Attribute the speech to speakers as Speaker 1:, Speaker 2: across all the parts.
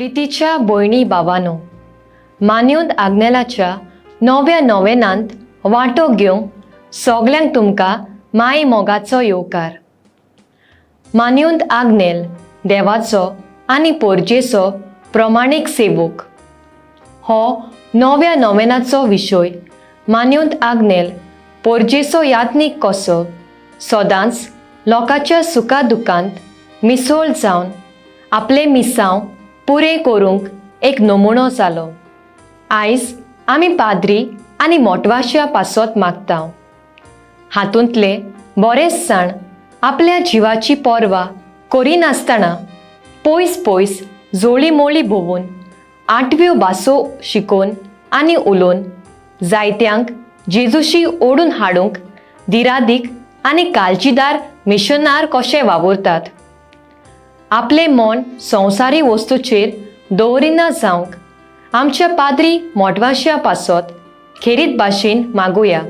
Speaker 1: प्रितीच्या भयणी भावानो, मान्योंत आग्नेलाच्या नव्या नोवेनांत वांटो घेवंक सगल्यांक तुमकां माय मोगाचो येवकार. मान्योंत आग्नेल देवाचो आनी पोरजेचो प्रमाणीक सेवक हो नव्या नोवेनाचो विशय. मान्योंत आग्नेल पोरजेचो याज्ञीक कसो सदांच लोकांच्या सुखा दुखांत मिसळ जावन आपलें मिसांव पुरें करूंक एक नमुनो जालो. आयज आमी पाद्री आनी मोटवाश्या पासत मागता. हातूंतले बरेच जाण आपल्या जिवाची पर्वा करिनासतना पयस पयस जोळी मोळी भोंवून आठव्यो भासो शिकोवन आनी उलोवन जायत्यांक जेजूशी ओडून हाडूंक दिरादीक आनी काळजीदार मिशनार कशे वावुरतात. आपलें मन संवसारी वस्तूचेर दवरिना जावंक आमच्या पाद्री मोटवाश्या पासत खेरीत भाशेन मागुया.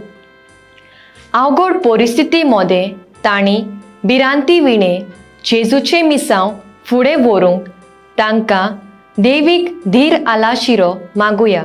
Speaker 1: अवघड परिस्थिती मदें तांणी भिरांती विणें जेजूचें मिसांव फुडें व्हरूंक तांकां देवीक धीर आलाशिरो मागुया.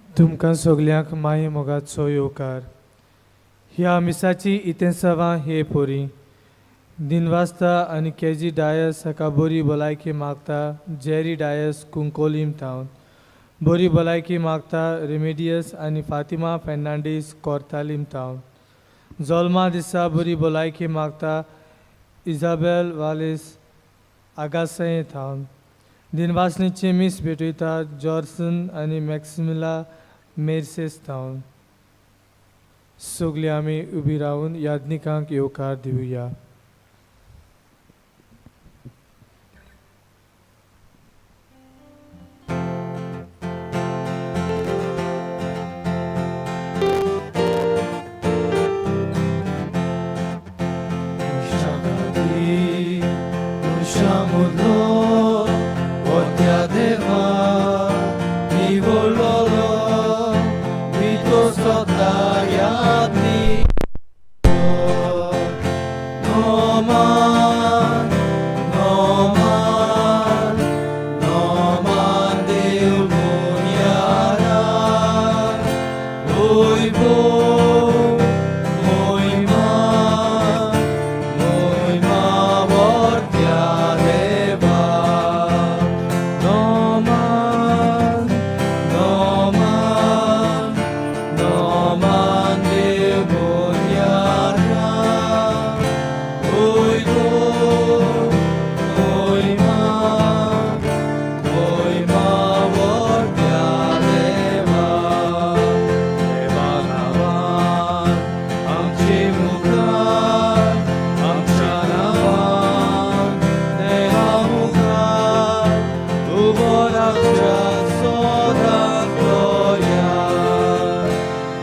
Speaker 2: तुमकां सगल्यांक माये मोगाचो येवकार. ह्या मिसाची इतेसांवां हे पोरी दिनवास्ता आनी केजी डायस हाका बरी भलायकी मागता. जेरी डायस कुंकोलीम थावन बरी भलायकी मागता. रेमेडियस आनी फातिमा फेर्नांडीस कोर्तालीम थावन जल्मा दिसा बरी भलायकी मागता. इजाबेल वालेस आगासय थावन दिनवासनीचे मीस भेटयता. जॉर्सन आनी मॅक्सिमिला मेर्सेस थावन. सगळीं आमी उबी रावन याज्ञिकांक येवकार दिवया. मनशां मदलो व्हडल्या देवा निवडलोलो वितोसता यादनी नोमान नोमान नोमान देव मोन्यारा वैभव मोहिमा मोहिमा वर्त्या देवा नोमान नोमान नोमान देव मोन्यारा वैभव मोहिमा मोहिमा वर्त्या देवा. देवा नांवान आमचे मुखार आमच्या नांवान देवा मुखार उबो रावच्या सदांच तोया.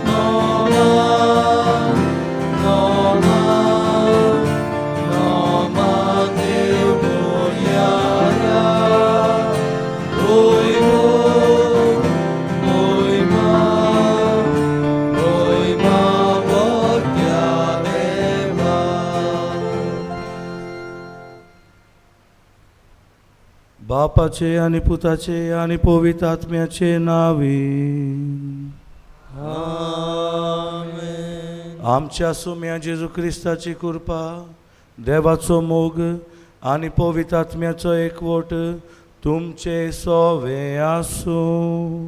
Speaker 2: नोमान नोमान नोमान देव मोन्यारा वैभव मोहिमा मोहिमा वर्त्या देवा.
Speaker 3: बापाचे आणि पुताचे आणि पवित्र आत्म्याचे नावे.
Speaker 2: आमेन.
Speaker 3: आमच्या सुम्या जेजू क्रिस्ताची कृपा, देवाचो मोग आनी पवित्र आत्म्याचो एकवट तुमचे सोवे आसूं.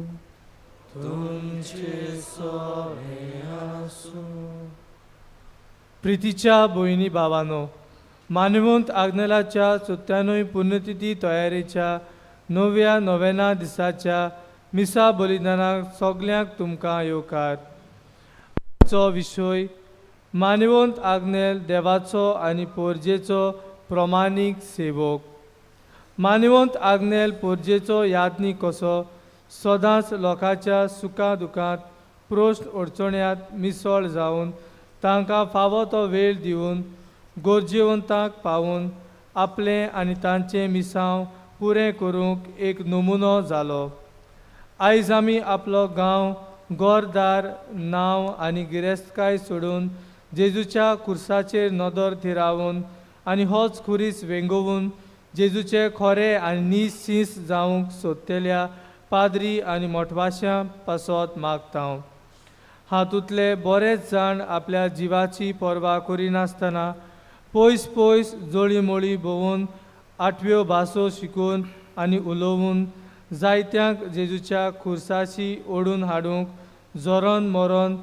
Speaker 2: तुमचे सोवे आसूं.
Speaker 4: प्रितीच्या भयणी भावानो, मानवंत आग्नेलाच्या चवथ्यानूय पुण्यतिथी तयारेच्या नव्या नोवेना दिसाच्या मिसा बलिदानाक सगल्यांक तुमकां येवकार. चो विशय मानवंत आग्नेल देवाचो आनी पोरजेचो प्रमाणीक सेवक. मानवंत आग्नेल पोरजेचो यादनी कसो सदांच लोकांच्या सुखा दुखांत प्रश्न अडचण्यांत मिसळ जावन तांकां फावो तो वेळ दिवन गरजेवंतांक पावून आपलें आनी तांचें मिसांव पुरें करूंक एक नमुनो जालो. आयज आमी आपलो गांव घरदार नांव आनी गिरेस्तकाय सोडून जेजूच्या खुर्साचेर नदर थिरावन आनी होच खुरीस वेंगोवन जेजूचे खोरे आनी नीस सीस जावंक सोदतल्या पाद्री आनी मोटवाश्यां पासत मागता. हातूंतले बरेच जाण आपल्या जिवाची पर्वा करिनासतना पयस पयस जळी मळी भोंवून आठव्यो भासो शिकून आनी उलोवन जायत्यांक जेजूच्या खुर्साशी ओडून हाडूंक जोरोन मरोन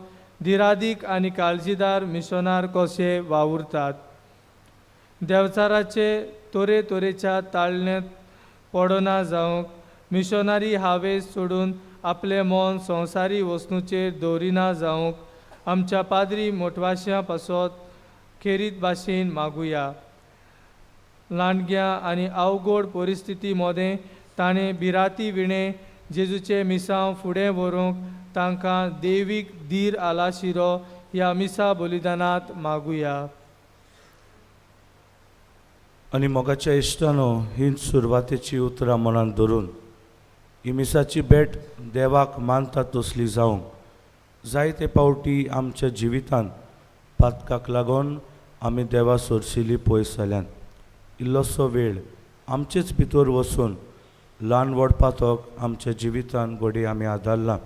Speaker 4: दिरादीक आनी काळजीदार मिशनार कशे वावुरतात. देंवचाराचे तरेतरेच्या ताळण्यांत पडना जावंक मिशनारी हावेस सोडून आपलें मन संवसारी वस्तूचेर दवरिना जावंक आमच्या पाद्री मोटवाश्यां पासत खेरीत भाशेन मागुया. लांडग्या आनी अवघड परिस्थिती मदें ताणें भिरांती विणें जेजूचें मिसांव फुडें व्हरूंक तांकां देवीक धीर आलाशिरो ह्या मिसा बलिदानांत मागुया.
Speaker 3: आनी मोगाच्या इश्टानो, हीच सुरवातेची उतरां मनांत धरून ही मिसाची भेट देवाक मानता तसली जावंक. जायते पावटी आमच्या जिवितांत पातकाक लागून आमी देवा सोरशिली पयस जाल्यात. इल्लोसो वेळ आमचेच भितर वचून ल्हान व्हड पातक आमच्या जिवितांत घडये आमी आदारला.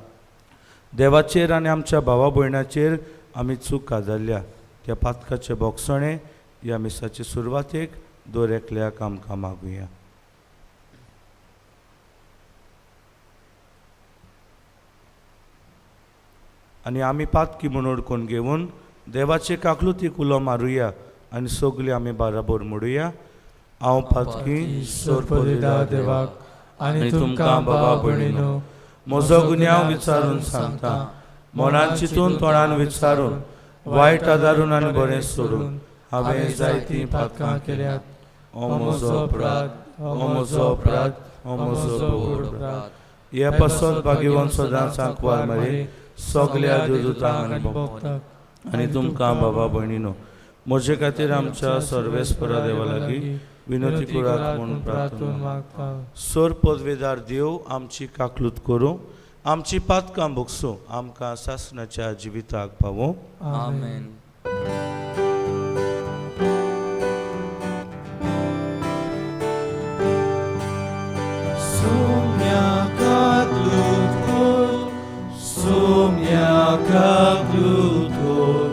Speaker 3: देवाचेर आनी आमच्या भावा भयणाचेर आमी चूक आदारल्या. त्या पातकाचे बोगसणें ह्या मिसाचे सुरवातेक दर एकल्याक आमकां मागुया. आनी आमी पातकी म्हूण ओडकून घेवन देवाचे काकलुतीक उलो मारुया आनी सगळीं आमी बाराबोर म्हणुया, हांव पातकी
Speaker 4: सोरपदिदा देवाक आनी तुमकां बाबा भयणीनो
Speaker 3: म्हजो गुन्यांव विचारून सांगता, मनान चिंतून तोंडान विचारून वायट आदारून आनी बरें सोडून हांवें जायतीं पातकां
Speaker 4: केल्यात.
Speaker 3: हो म्हजो अपराध, हो म्हजो अपराध, हो म्हजो भोव अपराध. हे पासत भाग्यवंत सदांच आंकवार मारी सगल्या देवदूतांक आनी
Speaker 4: भोगताक
Speaker 3: आनी तुमकां बाबा भयणीनो म्हजे खातीर आमच्या सर्वेस्परा देवा लागीं विनंती करात म्हूण प्रार्थना.
Speaker 4: मागता.
Speaker 3: सर पदवेदार देव आमची काकलूत करूं, आमची पातकां भोगसूं, आमकां सासणाच्या जिविताक पावों.
Speaker 2: आमेन. सुम्या काकलूत कोर, सुम्या काकलूत कोर,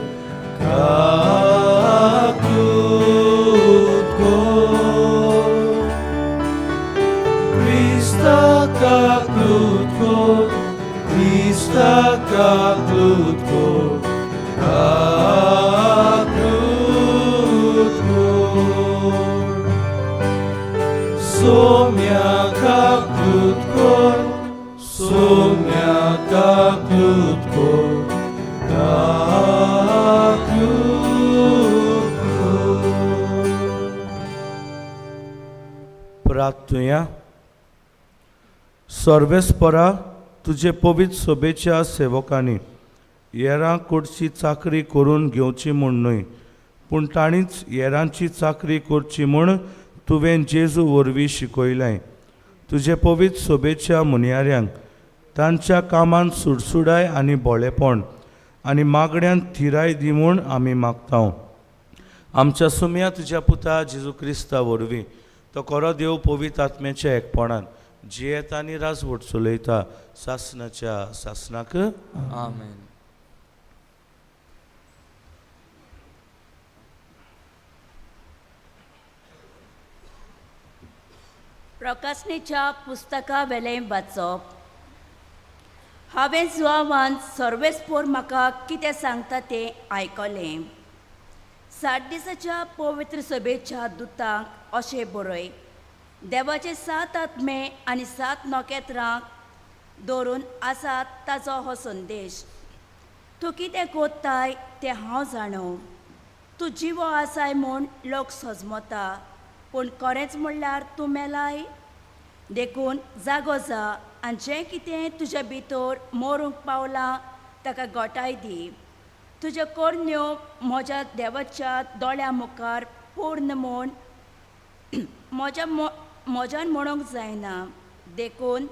Speaker 2: काकलूत कोर. क्रिस्ता काकलूत कोर, क्रिस्ता काकलूत कोर, काकलूत कोर. सोम्या काकलूत कोर, सोम्या काकलूत कोर, काकलूत कोर.
Speaker 3: प्रार्थुया. सर्वेस्परा, तुजे पवित्र सभेच्या सेवकांनी येरां कडची चाकरी करून घेवची म्हूण न्हय, पूण तांणीच येरांची चाकरी करची म्हूण तुवें जेजू वरवीं शिकयलें. तुजे पवित्र सभेच्या मुनयाऱ्यांक तांच्या कामांत सुडसुडाय आनी बोळेपण आनी मागण्यांत थिराय दी म्हूण आमी मागता. आमच्या सुम्या तुज्या पुता जेजू क्रिस्ता वरवीं, तो खरो देव पवित्र आत्म्याच्या एकपणान जियेता आनी राजवट चलयता सासणाच्या सासणाक.
Speaker 2: आमेन.
Speaker 5: प्रकाशनेच्या पुस्तका वेलें वाचप. हांवें जुआवान सर्वेस्पोर म्हाका कितें सांगता तें आयकलें. 7 दिसाच्या पवित्र सभेच्या दुतांक अशें बरय, देवाचे 7 आत्मे आनी 7 नखेत्रां दवरून आसात ताचो हो संदेश. तूं कितें कोत्ताय तें हांव जाणो. तूं जिवो आसाय म्हूण लोक सजमता, पूण खरेंच म्हणल्यार तूं मेलाय. देखून जागो जा आनी जें कितें तुज्या भितर मरूंक पावलां ताका गोटाय दी. तुज्यो करण्यो म्हज्या देवाच्या दोळ्यां मुखार पूर्ण म्हूण म्हज्यान म्हणूंक जायना. देखून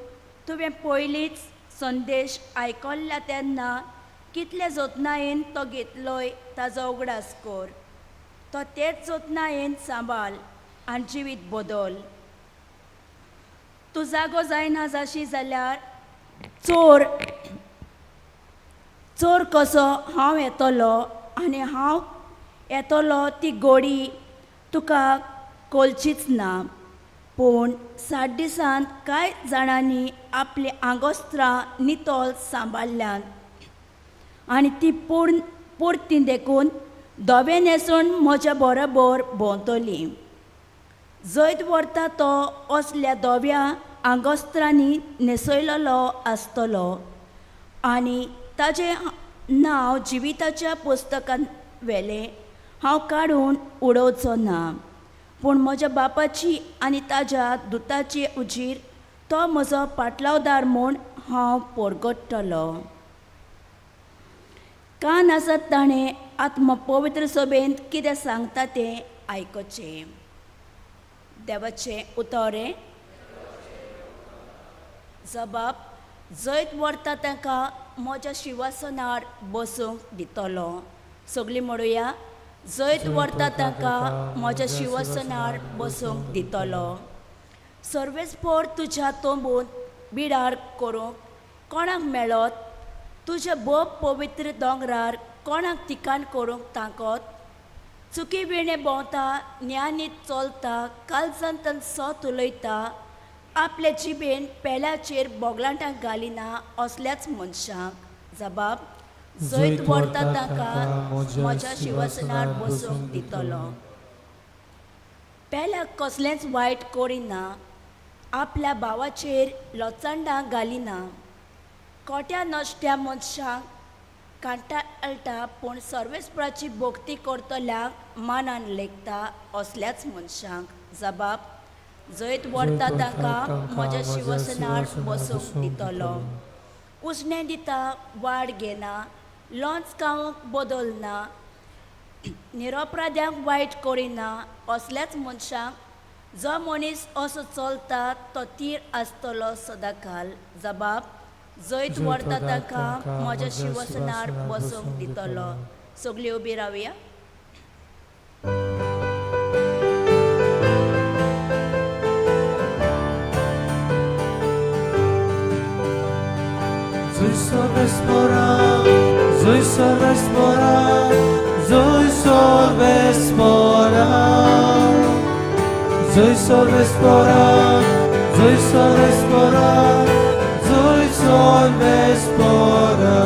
Speaker 5: तुवें पयलींच संदेश आयकल्ल्या तेन्ना कितले जतनायेन तो घेतलोय ताजो उगडास कर. तो तेच जतनायेन सांबाळ आनी जिवीत बदल. तूं जागो जायना जाशी जाल्यार चोर चोर कसो हांव येतलो आनी हांव येतलो ती गोडी तुका कळचीच ना. पूण 7 दिसांत कांय जाणांनी आपली आंगोस्त्रां नितळ सांबाळ्ळ्यांत आनी ती पूर्ण पुरती देखून धवें न्हेसून म्हज्या बरोबर भोंवतली. जैत व्हरता तो असल्या धव्या आंगोस्त्रांनी न्हेसयलेलो आसतलो आनी ताजें नांव जिविताच्या पुस्तकान वेलें हांव काडून उडोवचो ना, पूण म्हज्या बापाची आनी ताज्या दुताची उजीर तो म्हजो पाटलावदार म्हूण हांव परगट्टलो. कान आसत ताणें आत्म पवित्र सभेंत कितें सांगता तें आयकचें. देवाचें उतर. जबाब जैत व्हरता तांकां म्हज्या शिवासनार बसूंक दितलो. सगळीं म्हणुया, जैत व्हरता तांकां म्हज्या शिवासनार बसूंक दितलो. सर्वेस्पोर तुज्या तोंबून बिडार करूंक कोणाक मेळत? तुज्या भोव पवित्र दोंगरार कोणाक ठिकाण करूंक ताकत? चुकी विणे भोंवता, ज्ञानीत चलता, कालजांतन सत उलयता, आपले जिबेन पेल्याचेर बोगलांटां घालिना असल्याच मनशांक. जबाब जैत व्हरता तांकां म्हज्या शिवासनार बसूंक दितलो. पेल्याक कसलेंच वायट करिना, आपल्या भावाचेर लोचांडां घालिना, कोट्या नश्ट्या मनशांक कांटाळटा, पूण सर्वेस्पराची भक्ती करतल्याक मानान लेखता असल्याच मनशांक. जबाब जैत व्हरता तांकां म्हज्या शिवसनार बसूंक दितलो. उजणें दिता, वाड घेना, लोंच खावंक बदलना, निरपराध्यांक वायट करिना असल्याच मनशांक. जो मनीस असो चलता तो तीर आसतलो सदांकाल. जबाब जैत व्हरता तांकां म्हज्या शिवसनार बसूंक दितलो. सगळीं उबी रावया.
Speaker 2: Zoe Sarvespora, Zoe Sarvespora, Zoe Sarvespora, Zoe Sarvespora, Zoe Sarvespora.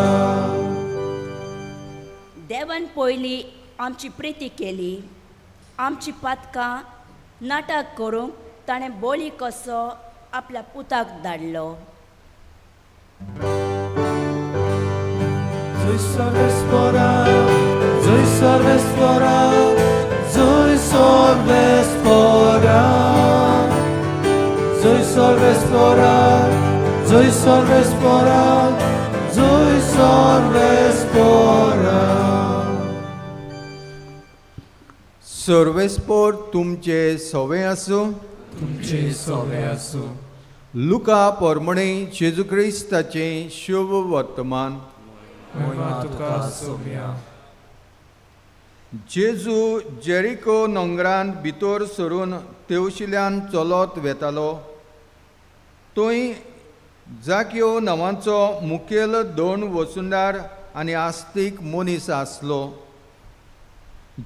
Speaker 5: देवान पयलीं आमची प्रिती केली, आमची पातकां नाटक करूंक ताणें बोली कसो आपल्या पुताक धाडलो.
Speaker 2: Zoe Sarvespora, Zoe Sarvespora, Zoe Sarvespora, Zoe Sarvespora, Zoe Sarvespora, Zoe Sarvespora.
Speaker 6: सर्वेस्पोर तुमचे सवे आसूं.
Speaker 4: तुमचे सवे आसूं.
Speaker 6: लुका पोरमणे जेजू क्रिस्ताचें शुभ वर्तमान.
Speaker 4: महिमा तुका सोम्या.
Speaker 6: जेजू जेरिको नोंगरान भितर सरून तेवशिल्यान चलत वेतालो. थंय जाक्यो नांवाचो मुखेल दोन वसुंदार आनी आस्तीक मनीस आसलो.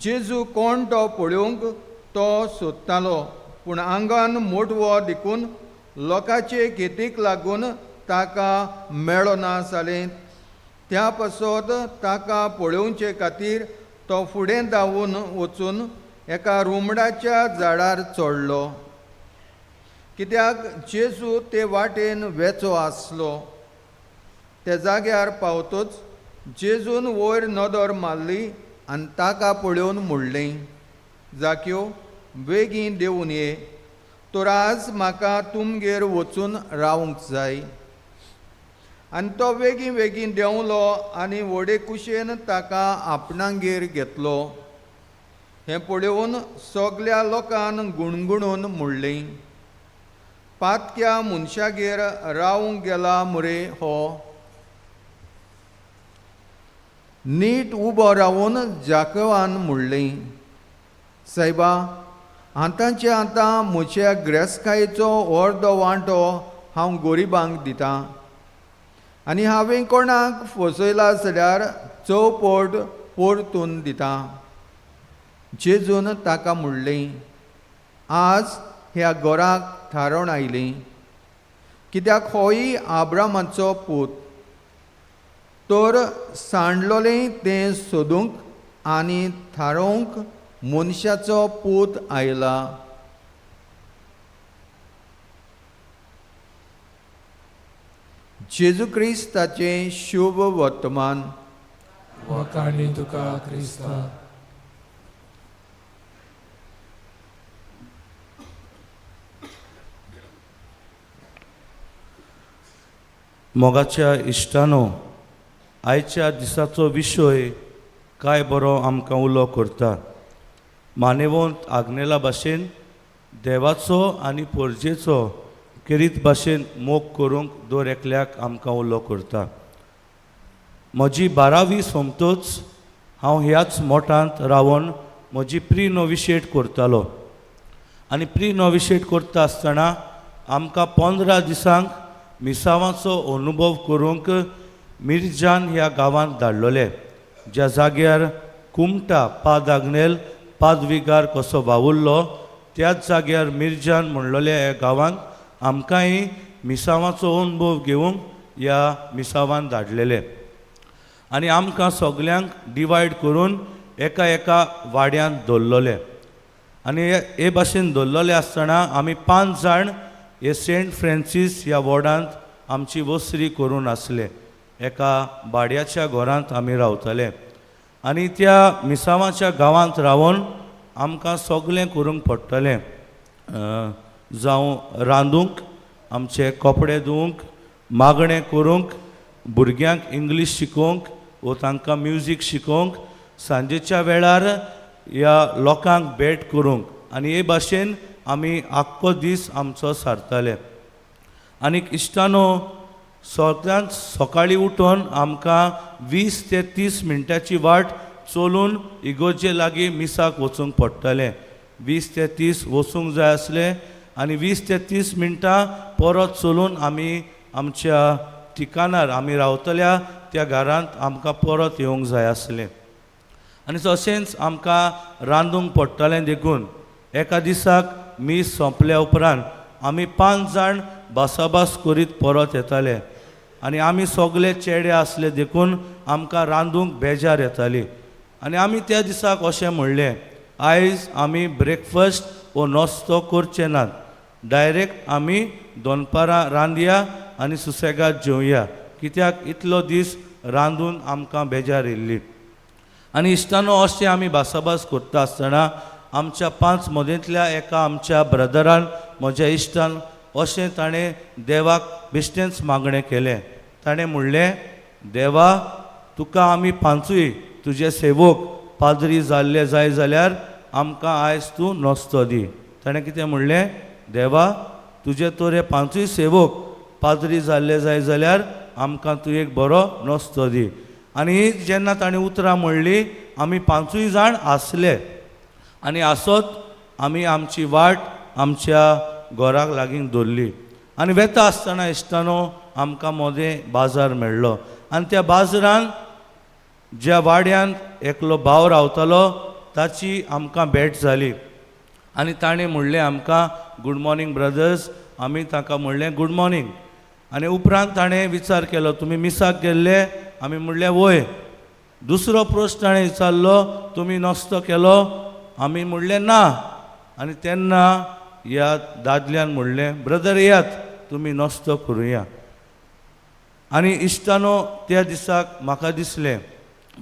Speaker 6: जेजू कोण तो पळोवंक तो सोदतालो, पूण आंगान मोटवो देखून लोकांचे घेतीक लागून ताका मेळना जालें. त्या पासत ताका पळोवचे खातीर तो फुडें धांवून वचून एका रुमडाच्या झाडार चडलो, कित्याक जेजू ते वाटेन वेचो आसलो. ते जाग्यार पावतच जेजून वयर नदर मारली आनी ताका पळोवन म्हणलें, जाक्यो बेगीन देंवून ये, तर आज म्हाका तुमगेर वचून रावंक जाय. आनी तो बेगीन बेगीन देंवलो आनी व्हडे कुशेन ताका आपणागेर घेतलो. हें पळोवन सगल्या लोकान गुणगुणून म्हणलें, पातक्या मनशागेर रावंक गेला मुरे हो. नीट उबो रावून जाकवान म्हणलें, सायबा, आतांचे आतां म्हज्या ग्रेसकायेचो अर्दो वांटो हांव गरिबांक दितां आनी हांवें कोणाक फसयला जाल्यार चौपट परतून दितां. जेजून ताका म्हणलें, आज ह्या घराक थारोवन आयली, कित्याक होय आब्रामाचो पूत. तर सांडलोलें तें सोदूंक आनी थारोवंक मनशाचो पूत आयला. जेजू क्रिस्ताचें शुभ वर्तमान.
Speaker 2: वाखाणी तुका क्रिस्ता.
Speaker 3: मोगाच्या इश्टानो, आयच्या दिसाचो विशय काय बरो आमकां उलो करता. मानेवंत आग्नेला भाशेन देवाचो आनी पोरजेचो खेरीत भाशेन मोग करूंक दर एकल्याक आमकां उलो करता. म्हजी 12वी सोमतोच हांव ह्याच मोठांत रावन म्हजी प्री नोविशेट करतालो आनी प्री नोविशेट करता आसतना आमकां 15 दिसांक मिसावाचो अनुभव करूंक मिरजान ह्या गांवांत धाडलोले, ज्या जाग्यार कुमटा पाद आग्नेल पादविगार कसो वावुरलो त्याच जाग्यार मिरजान म्हणलोले ह्या गांवांत आमकांय मिसावाचो अनुभव घेवंक ह्या मिसावान धाडलेले. आनी आमकां सगल्यांक डिवायड करून एका एका वाड्यांत दवरलोले. आनी हे भाशेन दवरलोले आसतना आमी 5 जाण हे सेंट फ्रांसीस ह्या वॉर्डांत आमची वसरी करून आसले. एका भाड्याच्या घरांत आमी रावताले आनी त्या मिसावाच्या गांवांत रावन आमकां सगळें करूंक पडटलें, जावं रांदूंक, आमचे कपडे धुवंक, मागणें करूंक, भुरग्यांक इंग्लीश शिकोवंक वो तांकां म्युजीक शिकोवंक, सांजेच्या वेळार ह्या लोकांक भेट करूंक. आनी हे भाशेन आमी आख्खो दीस आमचो सारताले. आनीक इश्टानो, सगळ्यांत सकाळीं उठून आमकां 20 ते 30 मिनटांची वाट चलून इगोर्जे लागीं मिसाक वचूंक पडटलें. 20 ते 30 वचूंक जाय आसलें आनी 20 ते 30 मिनटां परत चलून आमी आमच्या ठिकाणार आमी रावतल्या त्या घरांत आमकां परत येवंक जाय आसलें. आनी तशेंच आमकां रांदूंक पडटलें. देखून एका दिसाक मीस सोंपल्या उपरांत आमी 5 जाण भासाभास करीत परत येताले आनी आमी सगळे चेडे आसले देखून आमकां रांदूंक बेजार येताली. आनी आमी त्या दिसाक अशें म्हणलें, आयज आमी ब्रेकफास्ट वो नाश्तो करचे नात, डायरेक्ट आमी दनपारां रांदया आनी सुसेगाद जेवया, कित्याक इतलो दीस रांदून आमकां बेजार येयल्ली. आनी इश्टानो, अशें आमी भासाभास करता आसतना आमच्या 5 मदेंतल्या एका आमच्या ब्रदरान, म्हज्या इश्टान, अशें ताणें देवाक बेश्टेंच मागणें केलें. ताणें म्हणलें, देवा, तुका आमी 5ूय तुजे सेवक पाद्री जाल्ले जाय जाल्यार आमकां आयज तूं नस्तो दी. ताणें कितें म्हणलें, देवा, तुजे तर हे 5ूय सेवक पाद्री जाल्ले जाय जाल्यार आमकां तूं एक बरो नस्तो दी. आनी जेन्ना ताणें उतरां म्हणलीं, आमी 5ूय जाण आसले आनी आसत आमी आमची वाट आमच्या घराक लागीं दवरली. आनी वेता आसतना इश्टानो आमकां मोदें बाजार मेळ्ळो आनी त्या बाजारान ज्या वाड्यांत एकलो भाव रावतालो ताची आमकां भेट जाली आनी ताणें म्हणलें आमकां, गूड मॉर्निंग ब्रदर्स. आमी ताका म्हणलें गूड मॉर्निंग. आनी उपरांत ताणें विचार केलो, तुमी मिसाक गेल्ले? आमी म्हणलें वय. दुसरो प्रश्न ताणें विचारलो, तुमी नस्तो केलो? आमी म्हणलें ना. आनी तेन्ना ह्या दादल्यान म्हणलें, ब्रदर येयात तुमी नस्तो करुया. आनी इश्टानो, त्या दिसाक म्हाका दिसलें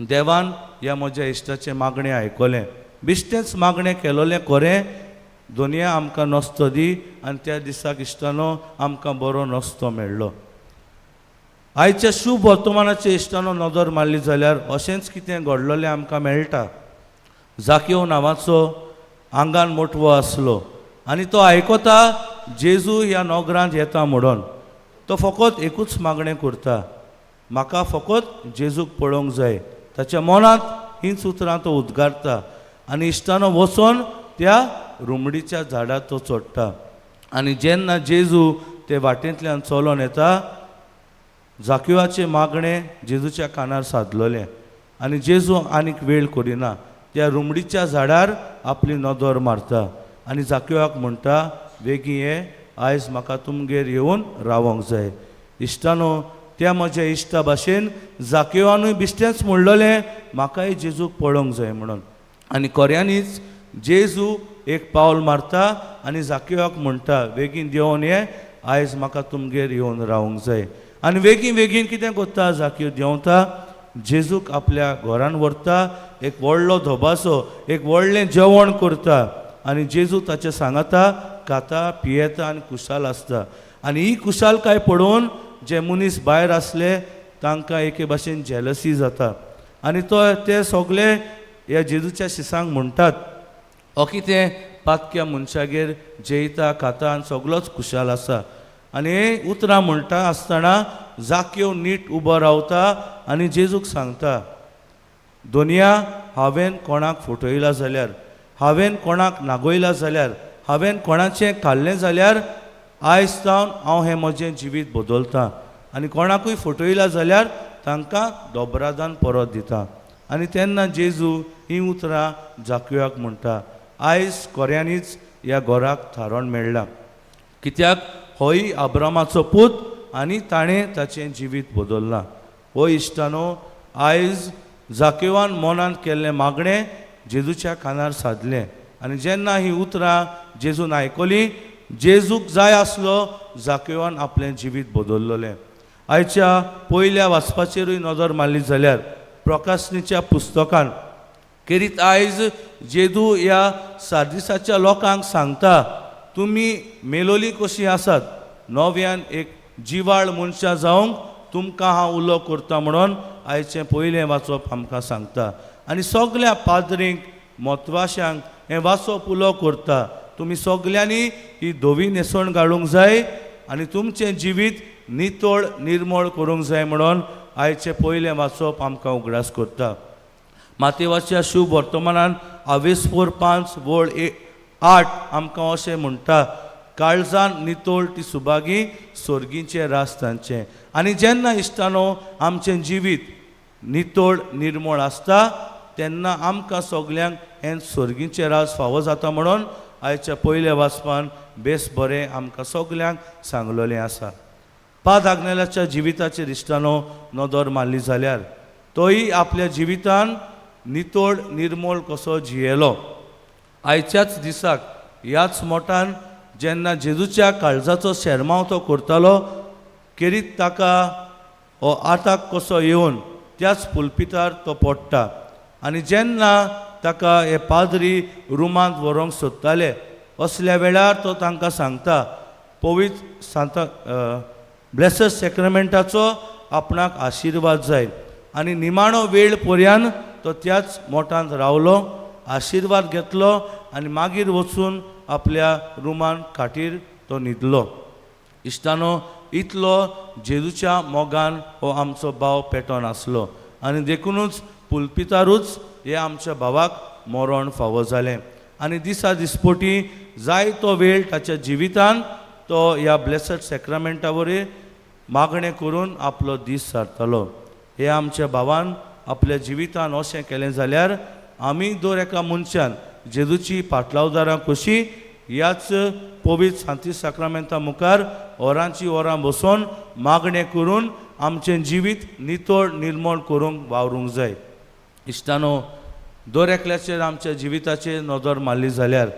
Speaker 3: देवान ह्या म्हज्या इश्टाचें मागणें आयकलें. बेश्टेंच मागणें केलोलें खरें, दोनया आमकां नस्तो दी. आनी त्या दिसाक इश्टानो आमकां बरो नस्तो मेळ्ळो. आयच्या शुभ वर्तमानाचे इश्टानो नदर मारली जाल्यार अशेंच कितें घडलोलें आमकां मेळटा. जाकियो नांवाचो आंगान मोटवो आसलो आनी तो आयकता जेजू ह्या नगरांत येता म्हणून. तो फकत एकूच मागणें करता, म्हाका फकत जेजूक पळोवंक जाय. ताच्या मनांत हींच उतरां तो उद्गारता आनी इश्टानो वचोन त्या रुमडीच्या झाडार तो चडटा. आनी जेन्ना जेजू ते वाटेंतल्यान चलोन येता, जाकिवाचें मागणें जेजूच्या कानार सादलोलें आनी जेजू आनीक वेळ करिना, त्या रुमडीच्या झाडार आपली नदर मारता आनी जाकिवाक म्हणटा, बेगीन ये, आयज म्हाका तुमगेर येवन रावोंक जाय. इश्टानो, त्या म्हज्या इश्टा भाशेन जाकिवानूय बिश्टेंच म्हणलोलें, म्हाकाय जेजूक पळोवंक जाय म्हणून. आनी खऱ्यांनीच जेजू एक पावल मारता आनी जाकिवाक म्हणटा, बेगीन देंवन ये, आयज म्हाका तुमगेर येवन रावंक जाय. आनी बेगीन बेगीन कितें करता, जाकीव देंवता, जेजूक आपल्या घरान व्हरता, एक व्हडलो धोबासो, एक व्हडलें जेवण करता आनी जेजू ताचें सांगाता खाता पियेता आनी खुशाल आसता. आनी ही खुशालकाय पळोवन जे मनीस भायर आसले तांकां एके भाशेन जेलसी जाता आनी तो ते सगळे ह्या जेजूच्या शिसांक म्हणटात, हो कितें पातक्या मनशागेर जेयता खाता आनी सगळोच खुशाल आसा. आनी उतरां म्हणटा आसतना जाक्यो नीट उबो रावता आनी जेजूक सांगता, दोनया हांवें कोणाक फटयला जाल्यार, हांवें कोणाक नागयला जाल्यार, हांवें कोणाचें खाल्लें जाल्यार आयज सावन हांव हें म्हजें जिवीत बदलतां आनी कोणाकूय फटयला जाल्यार तांकां दोबरादान परत दिता. आनी तेन्ना जेजू हीं उतरां जाकिवाक म्हणटा, आयज खऱ्यांनीच ह्या घराक थारण मेळ्ळां, कित्याक होय अब्रामाचो पूत आनी ताणें ताचें जिवीत बदल्लां. हो इश्टानो, आयज जाकिवान मनांत केल्लें मागणें जेजूच्या कानार सादलें आनी जेन्ना हीं उतरां जेजून आयकलीं, जेजूक जाय आसलो जाकिवान आपलें जिवीत बदल्लोलें. आयच्या पयल्या वाचपाचेरूय नदर मारली जाल्यार प्रकाशनीच्या पुस्तकान केरीत आयज जेजू ह्या सार्दिसाच्या लोकांक सांगता, तुमी मेलोली कशीं आसात, नव्यान एक जिवाळ मनशां जावंक तुमकां हांव उलो करता म्हणून आयचें पयलें वाचप आमकां सांगता. आनी सगल्या पाद्रींक म्हत्वाशांक हें वाचप उलो करता, तुमी सगल्यांनी ही धवी न्हेसवण घालूंक जाय आनी तुमचें जिवीत नितळ निर्मळ करूंक जाय म्हणून आयचें पयलें वाचप आमकां उगडास करता. मातेवाच्या शुभ वर्तमानान आवेसपोर 5 वळ 8 आमकां अशें म्हणटा, काळजान नितळ ती सुभागी सोर्गीचें रास तांचें. आनी जेन्ना इश्टानो आमचें जिवीत नितळ निर्मळ आसता तेन्ना आमकां सगल्यांक हें सोर्गीचें रास फावो जाता म्हणून आयच्या पयल्या वाचपान बेस बरें आमकां सगल्यांक सांगलोलें आसा. पाद आग्नेलाच्या जिविताचेर इश्टानो नदर मारली जाल्यार तोय आपल्या जिवितान नितळ निर्मळ कसो जियेलो. आयच्याच दिसाक ह्याच मोटान जेन्ना जेजूच्या काळजाचो शेरमांव तो करतालो, केरीत ताका हो आताक कसो येवन त्याच पुलपितार तो पडटा. आनी जेन्ना ताका हे पाद्री रुमांत व्हरूंक सोदताले असल्या वेळार तो तांकां सांगता, पवित्र सांता ब्लेसड सेक्रामेंटाचो आपणाक आशिर्वाद जाय. आनी निमाणो वेळ पर्यान तो त्याच मोठांत रावलो, आशिर्वाद घेतलो आनी मागीर वचून आपल्या रुमान खाटीर तो न्हिदलो. इश्टानो, इतलो जेजूच्या मोगान हो आमचो भाव पेटोन आसलो आनी देखुनूच पुलपितारूच हे आमच्या भावाक मरण फावो जालें. आनी दिसा दिसपोटी जायतो वेळ ताच्या जिवितान तो ह्या ब्लेसड सेक्रामेंटा वरवीं मागणें करून आपलो दीस सारतालो. हे आमच्या भावान आपल्या जिवितान अशें केलें जाल्यार आमी दर एका मनशान जेजूची पाटलावदारां कशी ह्याच पवित्र सांती साक्रामेंता मुखार वरांची वरां बसोन मागणें करून आमचें जिवीत नितळ निर्मळ करूंक वावरूंक जाय. इश्टानो, दर एकल्याचेर आमच्या जिविताचेर नदर मारली जाल्यार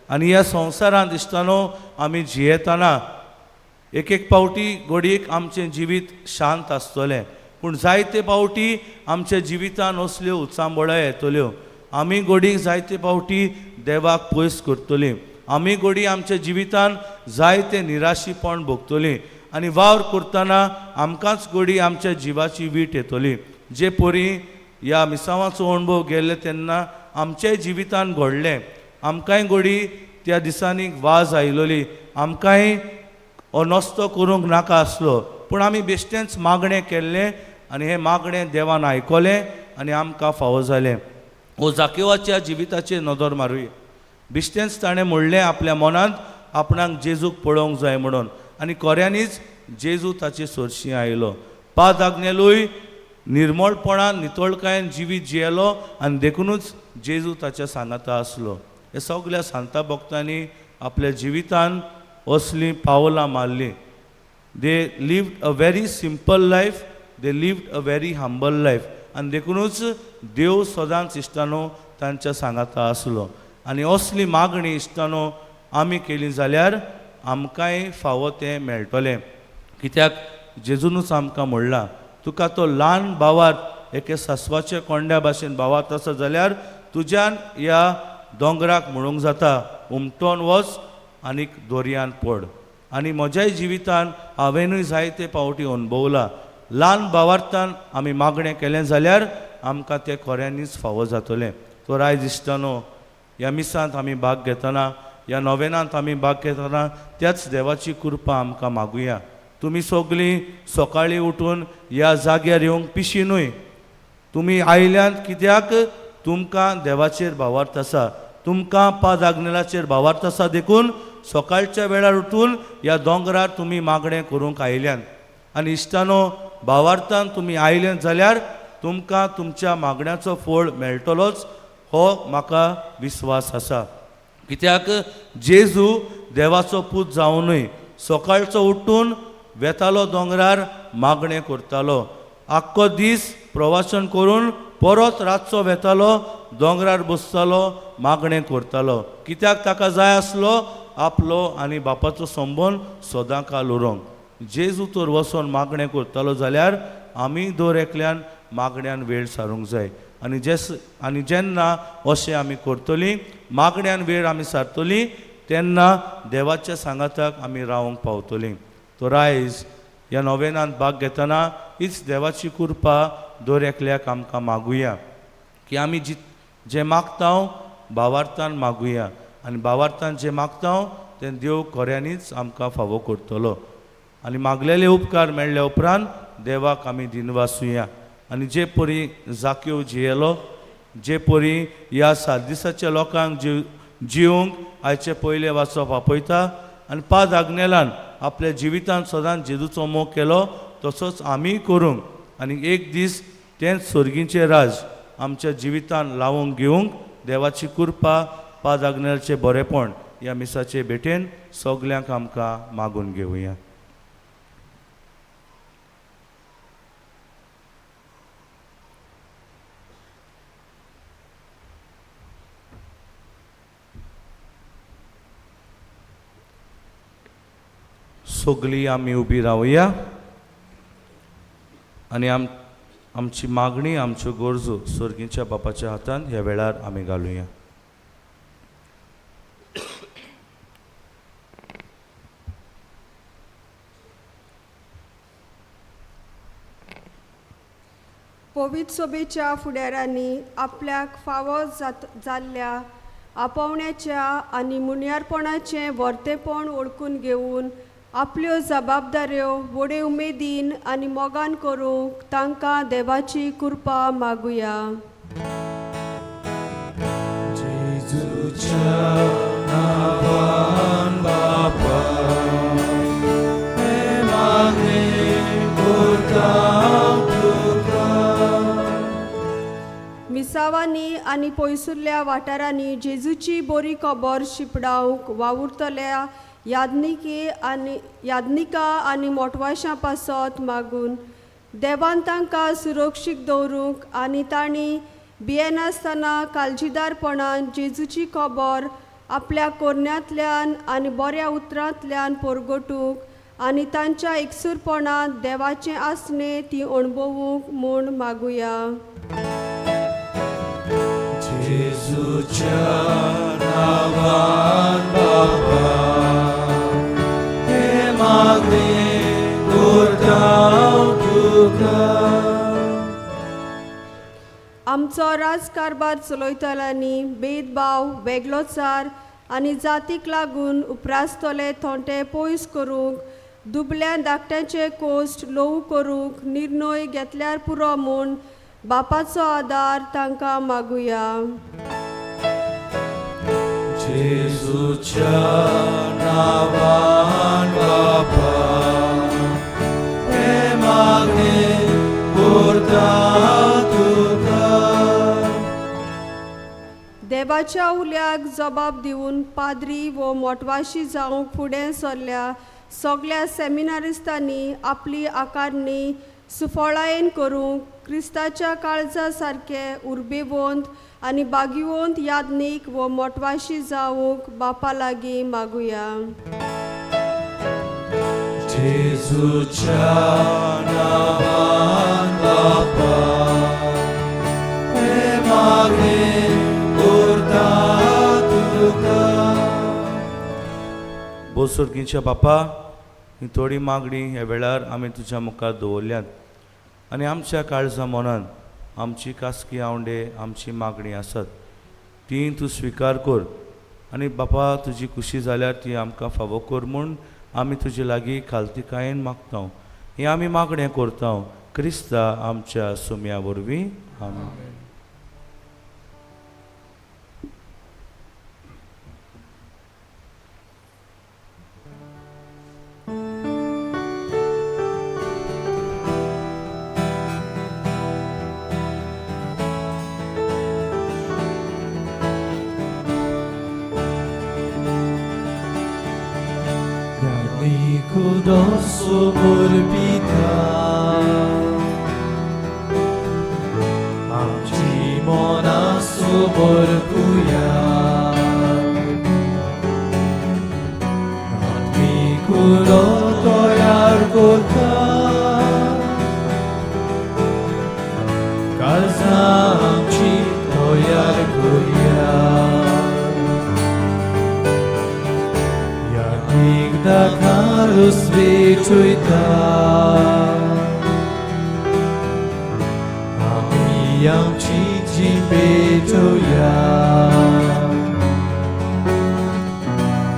Speaker 3: आनी ह्या संवसारांत इश्टानो आमी जियेतना एक एक पावटी घडयेक आमचें जिवीत शांत आसतलें, पूण जायते पावटी आमच्या जिवितान असल्यो उचांबळ्यो येतल्यो. आमी घडयेक जायते पावटी देवाक पयस करतलीं, आमी घडये आमच्या जिवितान जायते निराशीपण भोगतलीं आनी वावर करतना आमकांच घडये आमच्या जिवाची वीट येतली. जे परी ह्या मिसांवाचो अणभव गेल्ले तेन्ना आमच्याय जिवितान घडलें, आमकांय घडये त्या दिसांनी वाज आयलोली, आमकांय हो नस्तो करूंक नाका आसलो, पूण आमी बेश्टेंच मागणें केल्लें आनी हें मागणें देवान आयकलें आनी आमकां फावो जालें. हो जाकेवाच्या जिविताचेर नदर मारुया. बेश्टेंच ताणें म्हणलें आपल्या मनांत आपणाक जेजूक पळोवंक जाय म्हणून आनी खऱ्यांनीच जेजू ताचे सरशीं आयलो. पाद आग्नेलूय निर्मळपणान नितळकायेन जिवीत जियेलो आनी देखुनूच जेजू ताच्या सांगाता आसलो. हे सगल्या सांता भक्तांनी आपल्या जिवितान असलीं पावलां मारलीं. They lived a very simple life, they lived a very humble life आनी देखुनूच देव सदांच इश्टानो तांच्या सांगाता आसलो. आनी असली मागणी इश्टानो आमी केली जाल्यार आमकांय फावो तें मेळटलें. कित्याक जेजूनूच आमकां म्हणलां, तुका तो ल्हान भावात एके सासवाच्या कोंड्या भाशेन भावात आसा जाल्यार तुज्यान ह्या दोंगराक म्हणूंक जाता उमटोन वच आनीक दर्यान पड. आनी म्हज्याय जिवितान हांवेनूय जायते पावटी अणभवला, ल्हान भावार्थान आमी मागणें केलें जाल्यार आमकां तें खऱ्यांनीच फावो जातलें. तर आयज इश्टानो ह्या मिसांत आमी भाग घेतना, ह्या नोवेनांत आमी भाग घेतना त्याच देवाची कृपा आमकां मागुया. तुमी सगळीं सकाळीं उठून ह्या जाग्यार येवंक पिशी न्हय, तुमी आयल्यांत कित्याक तुमकां देवाचेर भावार्थ आसा, तुमकां पाद आग्नेलाचेर भावार्थ आसा, देखून सकाळच्या वेळार उठून ह्या दोंगरार तुमी मागणें करूंक आयल्यान. आनी इश्टानो भावार्थान तुमी आयले जाल्यार तुमकां तुमच्या मागण्याचो फळ मेळटलोच, हो म्हाका विस्वास आसा. कित्याक जेजू देवाचो पूत जावनूय सकाळचो उठून वेतालो दोंगरार मागणें करतालो, आख्खो दीस प्रवासन करून परत रातचो वेतालो दोंगरार बसतालो मागणें करतालो. कित्याक ताका जाय आसलो आपलो आनी बापाचो संबंद सदां काल उरोंक. जेजू तर वचोन मागणें करतालो जाल्यार आमी दर एकल्यान मागण्यान वेळ सारूंक जाय. आनी आनी जेन्ना अशें आमी करतलीं, मागण्यान वेळ आमी सारतलीं, तेन्ना देवाच्या सांगाताक आमी रावंक पावतलीं. तर आयज ह्या नोवेनांत भाग घेतना हीच देवाची कृपा दर एकल्याक आमकां मागुया की आमी जें मागता भावार्थान मागुया आनी भावार्थान जें मागता तें देव खऱ्यांनीच आमकां फावो करतलो. आनी मागलेले उपकार मेळ्ळ्या उपरांत देवाक आमी दिनवासुया. आनी जे परी जाक्यो जियेलो, जे परी ह्या सात दिसाच्या लोकांक जिवंक आयचे पयलें वाचप आपयता आनी पाद आग्नेलान आपल्या जिवितांत सदांच जेजूचो मोग केलो तसोच आमीय करूंक आनी एक दीस तेंच सर्गीचें राज आमच्या जिवितांत लावूंक घेवंक देवाची कृपा पाद आग्नेलाचें बरेपण ह्या मिसाचे भेटेन सगल्यांक आमकां मागून घेवया. सगळीं आमी उबी रावया आनी आमची मागणी आमच्यो गरजो सर्गीच्या बापाच्या हातान ह्या वेळार आमी घालुया.
Speaker 7: पवित्र सभेच्या फुडाऱ्यांनी आपल्याक फावो जाल्ल्या आपोवण्याच्या आनी मुनियारपणाचें वर्तेपण वळखून घेवन आपल्यो जबाबदाऱ्यो व्हडे उमेदीन आनी मोगान करूंक तांकां देवाची कृपा मागुया.
Speaker 2: जेजूच्या नांवान बापा हें मागणें करता तुका.
Speaker 7: मिसा क्रिस्तांवांनी आनी पयसुल्ल्या वाठारांनी जेजूची बरी खबर शिंपडावंक वावुरतल्या यादनिके आनी यादनिका आनी मोटवाशां पासत मागून देवान तांकां सुरक्षीत दवरूंक आनी तांणी भियेनासतना काळजीदारपणान जेजूची खबर आपल्या कोरण्यांतल्यान आनी बऱ्या उतरांतल्यान परगटूंक आनी तांच्या एकसूरपणांत देवाचें आसणें ती अणभवूंक म्हूण मागुया.
Speaker 2: जेजूच्या नांवान बापा हें मागणें करता तुका.
Speaker 7: आमचो राजकारभार चलयतल्यांनी भेदभाव वेगळोचार आनी जातीक लागून उप्रासतले थोंटे पयस करूंक दुबल्या धाकट्यांचे कोश्ट ल्हवू करूंक निर्णय घेतल्यार पुरो म्हूण बापाचो आदार तांकां मागुया.
Speaker 2: जेजूच्या नांवान बापा हें मागणें करता तुका.
Speaker 7: देवाच्या उल्याक जबाब दिवन पाद्री वो मोटवाशी जावंक फुडें सरल्या सगल्या सेमिनारिस्तांनी आपली आकारणी सुफळायेन करूंक क्रिस्ताच्या काळजा सारके उर्बेवंत आनी बागिवंत यादनीक वो मोटवाशी जावंक बापा लागीं मागुया.
Speaker 2: जेजूच्या नांवान बापा हें मागणें करता तुका.
Speaker 3: बोसुर्गींच्या बापा, ही थोडी मागणी ह्या वेळार आमी तुज्या मुखार दवरल्यात आनी आमच्या काळजा मनान आमची कासकी आवंडे आमची मागणी आसात ती तूं स्विकार कर आनी बापा तुजी खुशी जाल्यार ती आमकां फावो कर म्हूण आमी तुजे लागीं खालतीकायेन मागता. हें आमी मागणें करता क्रिस्ता आमच्या सुम्या वरवीं. आमेन.
Speaker 2: Morpita आमची मनां समर्पुया आत्मीक उलो तयार करता काळजां आमची तयार करुया यादीक दाखारूस वेचोयता आमी आमची जीण पेटोवया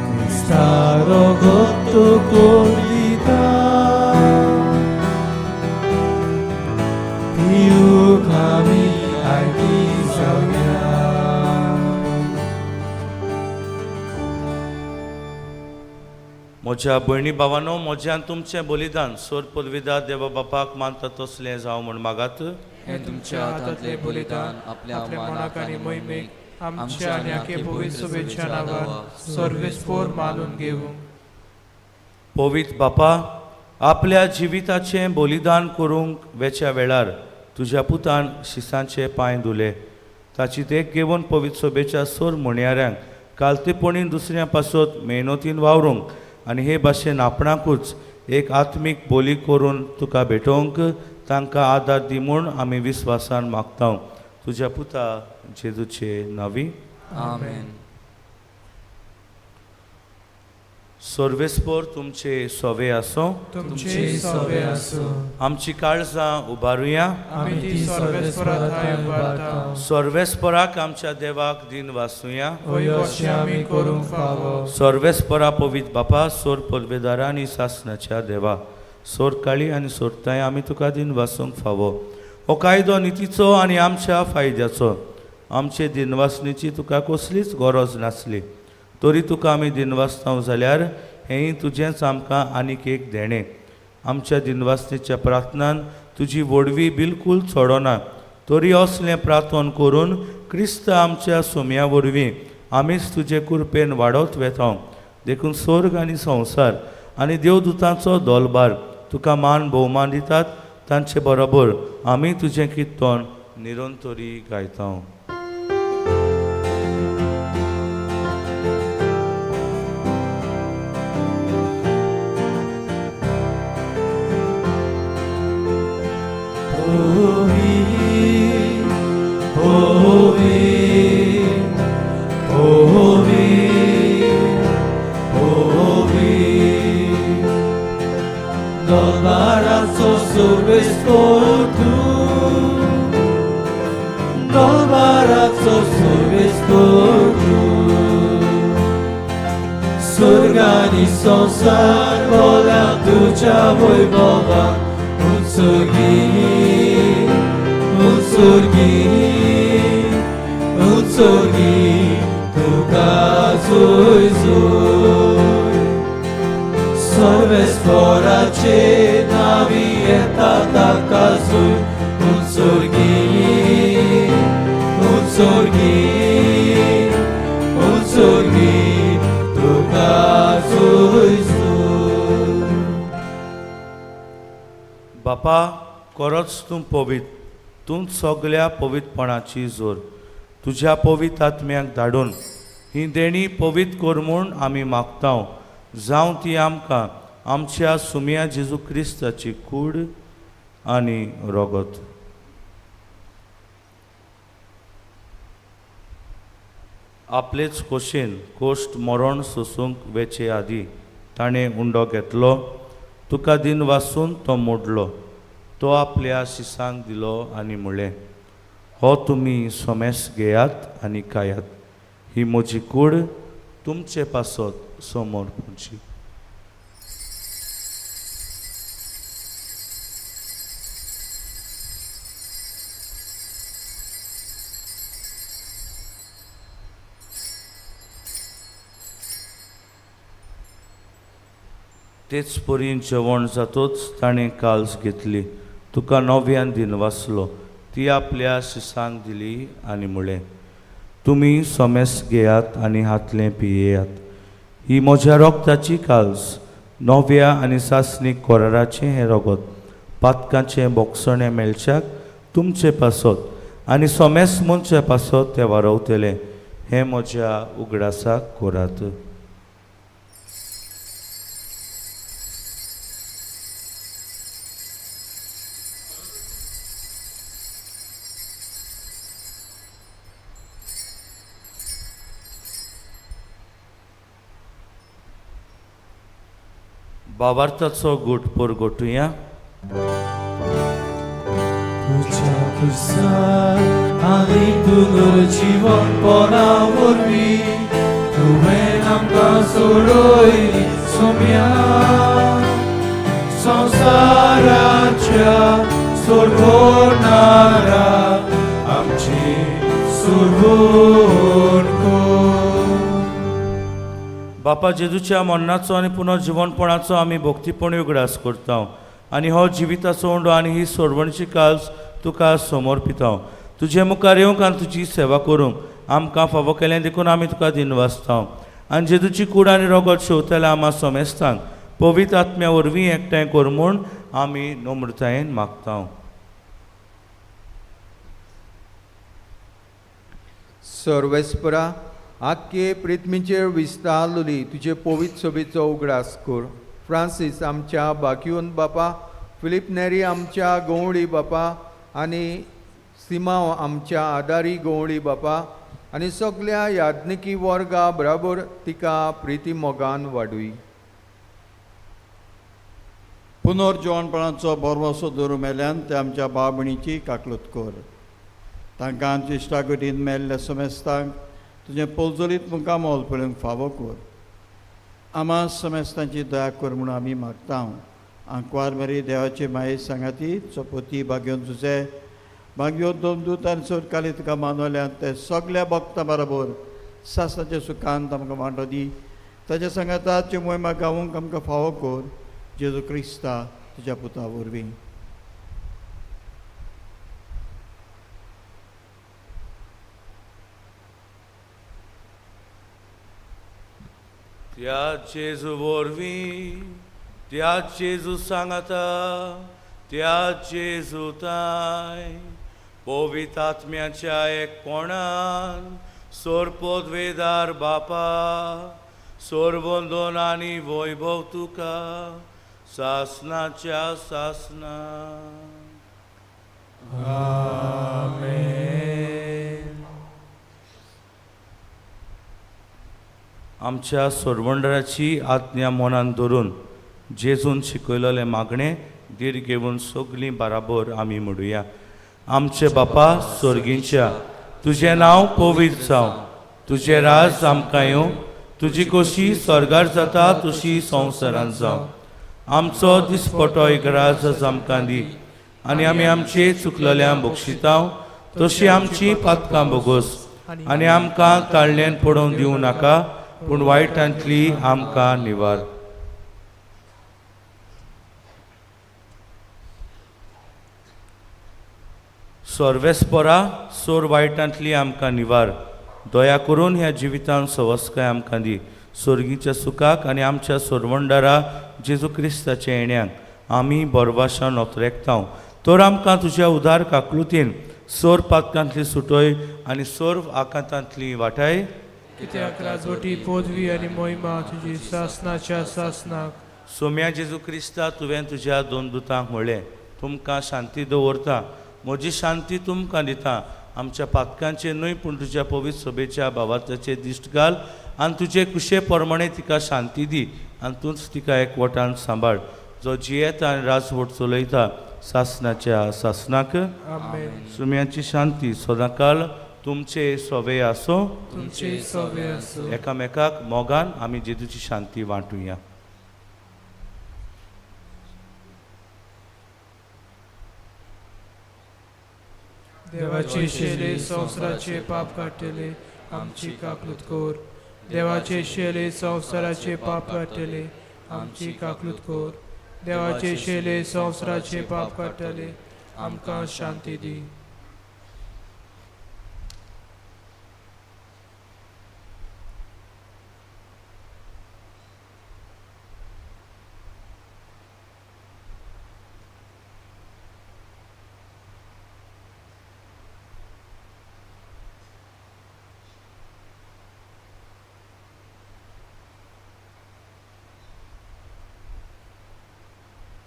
Speaker 2: क्रिस्ता रगत कोण दिता पिवूंक आमी आयती जावया.
Speaker 3: म्हज्या भयणी भावानो, म्हज्यान तुमचें बलिदान सोर पदवीदार देवा बापाक मानता तसलें जावं म्हूण मागात.
Speaker 8: हें तुमच्या हातांतलें बलिदान आपल्या
Speaker 2: आपल्या मनाक आनी मोहिमेक आमच्या आनी आखे पवित्र सभेच्या नांवान सर्वेस्पोर मानून घेवूंक.
Speaker 3: पवित्र बापा, आपल्या जिविताचें बलिदान करूंक वेच्या वेळार तुज्या पुतान शिसांचे पांय धुले. ताची देख घेवन पवित्र सभेच्या सोर म्हणयाऱ्यांक कालतेपणी दुसऱ्या पासत मेहनतीन वावरूंक आनी हे भाशेन आपणाकूच एक आत्मीक बोली करून तुका भेटोवंक तांकां आदार दी म्हूण आमी विस्वासान मागता तुज्या पुता जेजूचे नांवी.
Speaker 8: आमेन.
Speaker 3: सर्वेस्पोर तुमचे सोवे आसो.
Speaker 2: तुमचे सवे आसूं.
Speaker 3: आमची काळजां उबारुया.
Speaker 2: आमी ती सर्वेस्परा थांय उबारता.
Speaker 3: सर्वेस्पराक आमच्या देवाक दिन वासुया.
Speaker 2: हय, अशें आमी करूंक फावो.
Speaker 3: सर्वेस्परा पवित्र बापा, सोर पदवेदारा आनी सासणाच्या देवा, सोर काळी आनी सोरताय आमी तुका दिन वासूंक फावो. हो कायदो नितीचो आनी आमच्या फायद्याचो. आमचे दिनवासणीची तुका कसलीच गरज नासली तरी तुका आमी दिनवासताव जाल्यार हेंय तुजेंच आमकां आनीक एक देणें. आमच्या दिनवासणीच्या प्रार्थनान तुजी व्हडवी बिलकूल सोडना. तरी असलें प्रार्थन करून क्रिस्त आमच्या सोम्या वरवीं आमीच तुजे कृपेन वाडत वेता. देखून स्वर्ग आनी संवसार आनी देवदूतांचो दोलबार तुका मान भोवमान दितात. तांचे बरोबर आमी तुजें किर्तन निरंतरी गायता.
Speaker 2: Dolbarazo survesportu, Dolbarazo survesportu. Surgani संसार बोल्या तुझ्या वैभवान उत्सर्गी, उत्सर्गी, उत्सर्गी तुका जोय जोय. सर्वेस्पराचे नावी येता ताका जोय उत्सर्गी, उत्सर्गी, उत्सर्गी तुका जोय जोय.
Speaker 3: बापा, खरोच तूं पवित्र, तूं सगल्या पवित्रपणाची जोर. तुज्या पवित्र आत्म्याक धाडून ही देणी पवित्र कर म्हूण आमी मागता. जावं ती आमकां आमच्या सुम्या जेजू क्रिस्ताची कूड आनी रगत. आपलेच खोशेन कोश्ट मरण सोसूंक वेचे आदी ताणें उंडो घेतलो, तुका दिन वासून तो मोडलो, तो आपल्या शिसांक दिलो आनी म्हणलें, हो तुमी सोमेस घेयात आनी खायात, ही म्हजी कूड तुमचे पासत समोर पुची. तेच परीन जेवण जातोच ताणें काल्स घेतली, तुका नव्यान दिन वाचलो, ती आपल्या शिसांक दिली आनी म्हणलें, तुमी सोमेस घेयात आनी हातलें पियेयात, ही म्हज्या रोगताची काल्स, नव्या आनी सासणीक कोराराचें हें रगत पातकाचें बोगसणें मेळच्याक तुमचे पासत आनी सोमेस मनचे पासत तें वारवतलें. हें म्हज्या उगडासाक कोरात. बाबार्थाचो गूट परगटुया.
Speaker 2: तुज्या खुर्सार आनी पुनर्जीवनपणा वरवीं तुवें आमकां सोडयली सोम्या, संवसाराच्या सोडवणारा आमची सोडवण कर.
Speaker 3: बापा, जेजूच्या मरणाचो आनी पुनर्जिवनपणाचो आमी भक्तीपणी उगडास करता आनी हो जिविताचो उंडो आनी ही सोडवणची काल्स तुका समर्पिता. तुजे मुखार येवंक आनी तुजी सेवा करूंक आमकां फावो केलें देखून आमी तुका दिनवासता. आनी जेजूची कूड आनी रगत शेवतल्या आमा सोमेस्तांक पवित्र आत्म्या वरवीं एकठांय कर म्हूण आमी नम्रतायेन मागता.
Speaker 6: सर्वेस्परा, आख्खे प्रिथमीचेर विस्तारलेली तुजे पवित्र सभेचो उगडास कर. फ्रांसीस आमच्या बाकियोन बापा, फिलीप नेरी आमच्या गवळी बापा आनी सिमांव आमच्या आदारी गवळी बापा आनी सगल्या याज्ञिकी वर्गा बराबर तिका प्रिती मोगान वाडूय.
Speaker 9: पुनर्जिवनपणाचो भरवंसो दवरूं मेल्यान ते आमच्या भाव भयणीची काकलूत कर. तांकां आमच्या इश्टागतीन मेल्ल्या समेस्तांक तुजें पोलजलीत मुखामोल पळोवंक फावो कर. आमा समेस्तांची दया कर म्हणून आमी मागता. आंकवार मरी देवाचे माये सांगाती चपोती बागयोन तुजे बागयोन दोन दूत आनी सरकाली तुका मानवल्यान ते सगल्या भक्तां बरोबर सासाच्या सुखान आमकां वांटो दी. ताच्या सांगाताची मोहिमा गावूंक आमकां फावो कर. जेजू क्रिस्ता तुज्या पुता वरवीं.
Speaker 3: त्या जेजू वरवीं, त्या जेजू सांगाता, त्या जेजू ताय पवित्र आत्म्याच्या एकपणान सोरपोदवेदार बापा, सोरबंदोन आनी वैभव तुका सासनाच्या सासना. आमच्या सोरवंडराची आज्ञा मनान धरून जेजून शिकयलेलें मागणें धीर घेवन सगलीं बराबर आमी म्हणुया. आमचे बापा सोर्गींच्या, तुजें नांव पवित्र जावं, तुजें राज आमकां येवं, तुजी खोशी स्वर्गार जाता तशी संवसारांत जावं. आमचो दिसपटो एक राज आज आमकां दी, आनी आमी आमचे चुकलेल्या बक्षितांव तशी आमची पातकां भोगोस, आनी आमकां ताळ्ळेन पडोवन दिवं नाका, पूण वायटांतली आमकां निवार. सर्वेस्परा सोर वायटांतली आमकां निवार, दया करून ह्या जिवितांत सवस्काय आमकां दी. सोर्गीच्या सुखाक आनी आमच्या सोरवंडारा जेजू क्रिस्ताच्या येण्याक आमी बोरवाशान नोतरेकतांव. तर आमकां तुज्या उदार काकलुतीन सोर पातकांतली सुटय आनी सोर आकांतांतली वाटाय.
Speaker 2: कित्याक राजवटी पदवी आनी मोहिमा तुजी सासनाच्या सासनाक.
Speaker 3: सोम्या जेजू क्रिस्ता, तुवें तुज्या दोन दुतांक म्हणलें, तुमकां शांती दवरता, म्हजी शांती तुमकां दिता. आमच्या पातकांचे न्हय पूण तुज्या पवित्र सभेच्या भावार्थाचे दिश्ट घाल आनी तुजे कुशे प्रमाणे तिका शांती दी, आनी तूंच तिका एकवटान सांबाळ, जो जियेता आनी राजवट चलयता सासनाच्या सासनाक.
Speaker 2: आमेन.
Speaker 3: सुम्याची शांती सदांकाल तुमचे सोवे आसूं.
Speaker 2: तुमचे सवे आसूं.
Speaker 3: एकामेकाक मोगान आमी जेजूची शांती वांटुया.
Speaker 2: देवाचे शेले संवसाराचे पाप काडटले, आमची काकलूत कर. देवाचे शेले संवसाराचे पाप काडटले, आमची काकलूत कर. देवाचे शेले संवसाराचे पाप काडटले, आमकां शांती दी.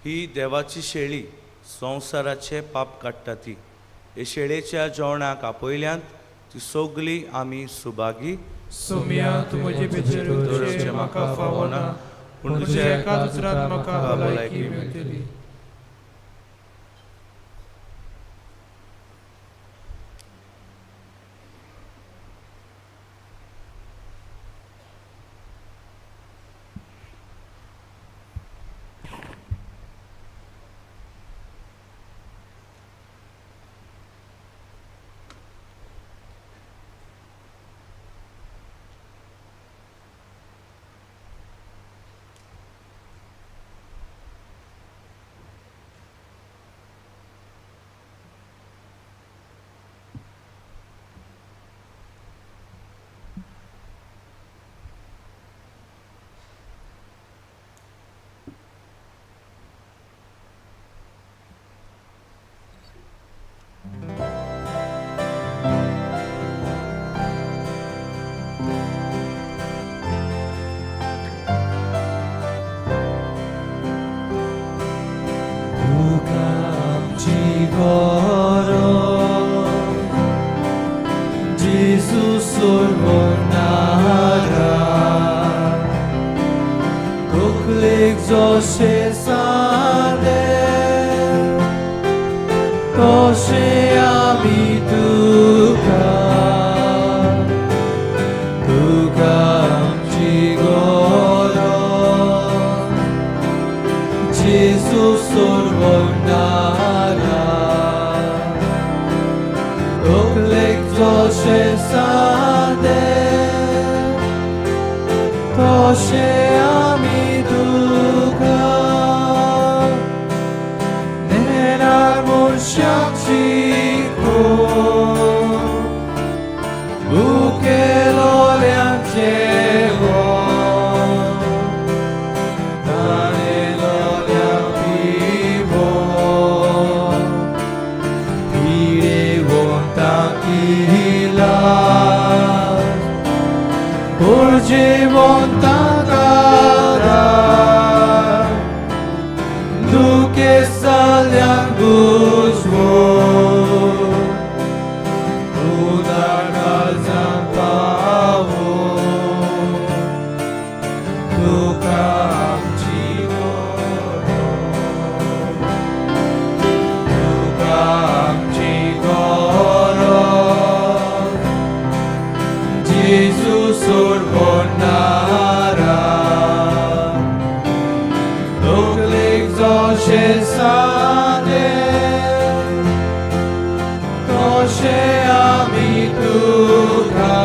Speaker 3: ही देवाची शेळी संवसाराचे पाप काडटा ती. हे शेळेच्या जेवणाक आपयल्यान ती सगली आमी सुभागी.
Speaker 2: सोम्या, तूं म्हजे भितर उरचें म्हाका फावना, पूण तुज्या एकाच उतरान म्हाका भलायकी मेळटली. किला पुर्जिवंतांक आदार दुखेस्ताल्यांक बुजवण उदार काळजांक पावोवं तुका आमची गरज तुका आमची गरज जेजू सोडवणारा तकलेक जशें सादें तशें आमी तुका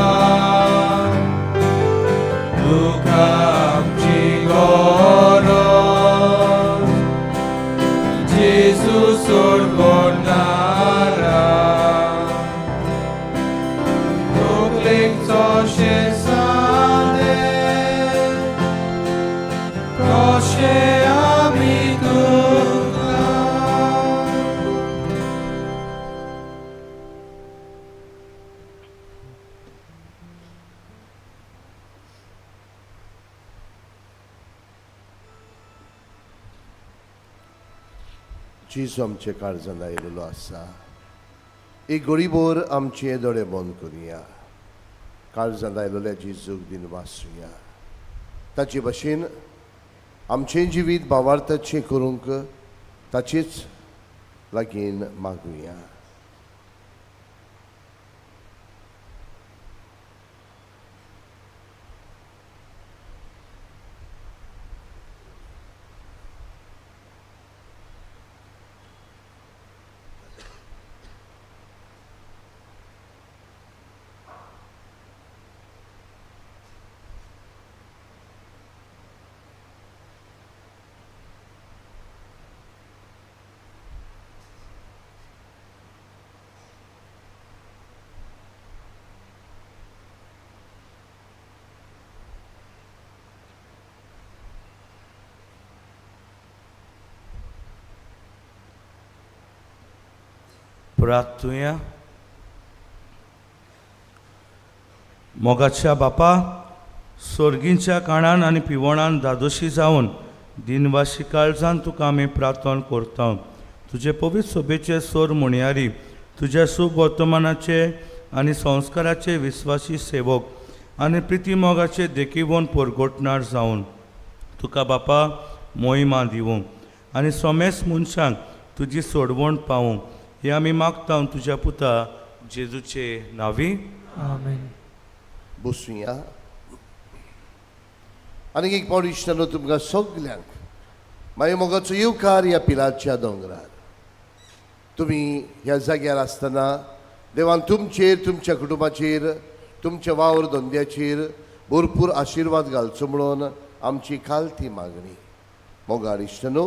Speaker 2: तुका आमची गरज जेजू सोडवणारा तकलेक जशें सादें तशें आमी तुका.
Speaker 10: जेजू आमचे काळजांत आयिल्लो आसा. एक गोडीभर आमचे दोळे बंद करुया. काळजांत आयिल्ल्या जेजूक दिन वाचुया. ताचे भशेन आमचें जिवीत भावार्थाचें करूंक ताचेच लागीं मागुया.
Speaker 3: प्रार्थुया. मोगाच्या बापा, सोर्गींच्या काणान आनी पिवणान दादोशी जावन दिनवाशी काळजान तुका आमी प्रार्थना करता. तुजे पवित्र सोबेचे सोर म्हणयारी तुज्या सूख वर्तमानाचे आनी संस्काराचे विस्वासी सेवक आनी प्रिती मोगाचे देखीवन परगटणार जावन तुका बापा मोहिमा दिवं आनी सोमेस मनशांक तुजी सोडवण पावूं हे आमी मागता तुज्या पुता जेजूचे नांवी.
Speaker 2: आमेन.
Speaker 10: बसुया. आनीक एक पावट इश्टानो तुमकां सगल्यांक मागीर मोगाचो येवकार ह्या पिलाच्या दोंगरार. तुमी ह्या जाग्यार आसतना देवान तुमचेर, तुमच्या कुटुंबाचेर, तुमच्या वावर धंद्याचेर भरपूर आशिर्वाद घालचो म्हणून आमची खालती मागणी. मोगाळ इश्टानो,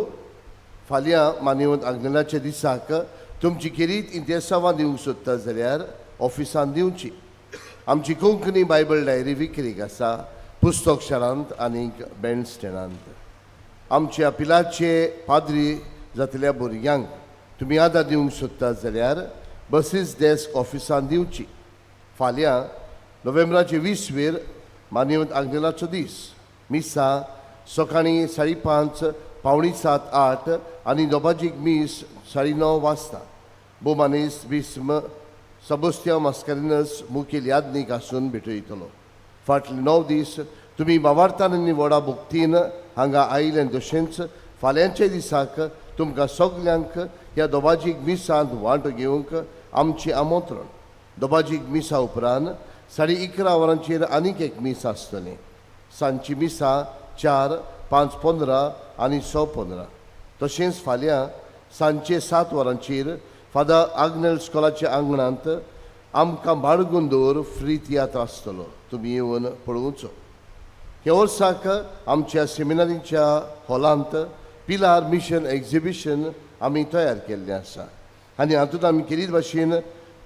Speaker 10: फाल्यां मानवत आग्नेलाच्या दिसाक तुमची खेरीत इंतेसांवां दिवंक सोदता जाल्यार ऑफिसान दिवची. आमची कोंकणी बायबल डायरी विक्रीक आसा पुस्तक शारांत आनीक बँड स्टँडांत. आमच्या पिलाचे पाद्री जातल्या भुरग्यांक तुमी आदार दिवंक सोदता जाल्यार बसीस डेस्क ऑफिसान दिवची. फाल्यां नोव्हेंबराचे 20 वेर मानवत आग्नेलाचो दीस. मिसा सकाळीं 5:30, 6:45, 8 आनी दोबाजीक मीस 9:30 वाजता. बोमानीस बिस्म सबोस्त्यांव मास्कारिनस मुखेल यादनीक आसून भेटयतलो. फाटले 9 दीस तुमी बावार्थान आनी व्हडा भक्तीन हांगा आयिल्ले तशेंच फाल्यांच्या दिसाक तुमकां सगल्यांक ह्या दोबाजीक मिसांत वांटो घेवंक आमचें आमंत्रण. दोबाजीक मिसा उपरांत 11:30 वरांचेर आनीक एक मीस आसतलें. सांजची मिसा 4, 5:15 आनी 6:15. तशेंच फाल्यां सांजचे 7 वरांचेर फादर आग्नेल स्कॉलाच्या आंगणांत आमकां बाळगून दवर फ्री तियात्र आसतलो. तुमी येवन पळोवचो. ह्या वर्साक आमच्या सेमिनारीच्या हॉलांत पिलार मिशन एक्झिबिशन आमी तयार केल्लें आसा आनी हातूंत आमी केरीत भाशेन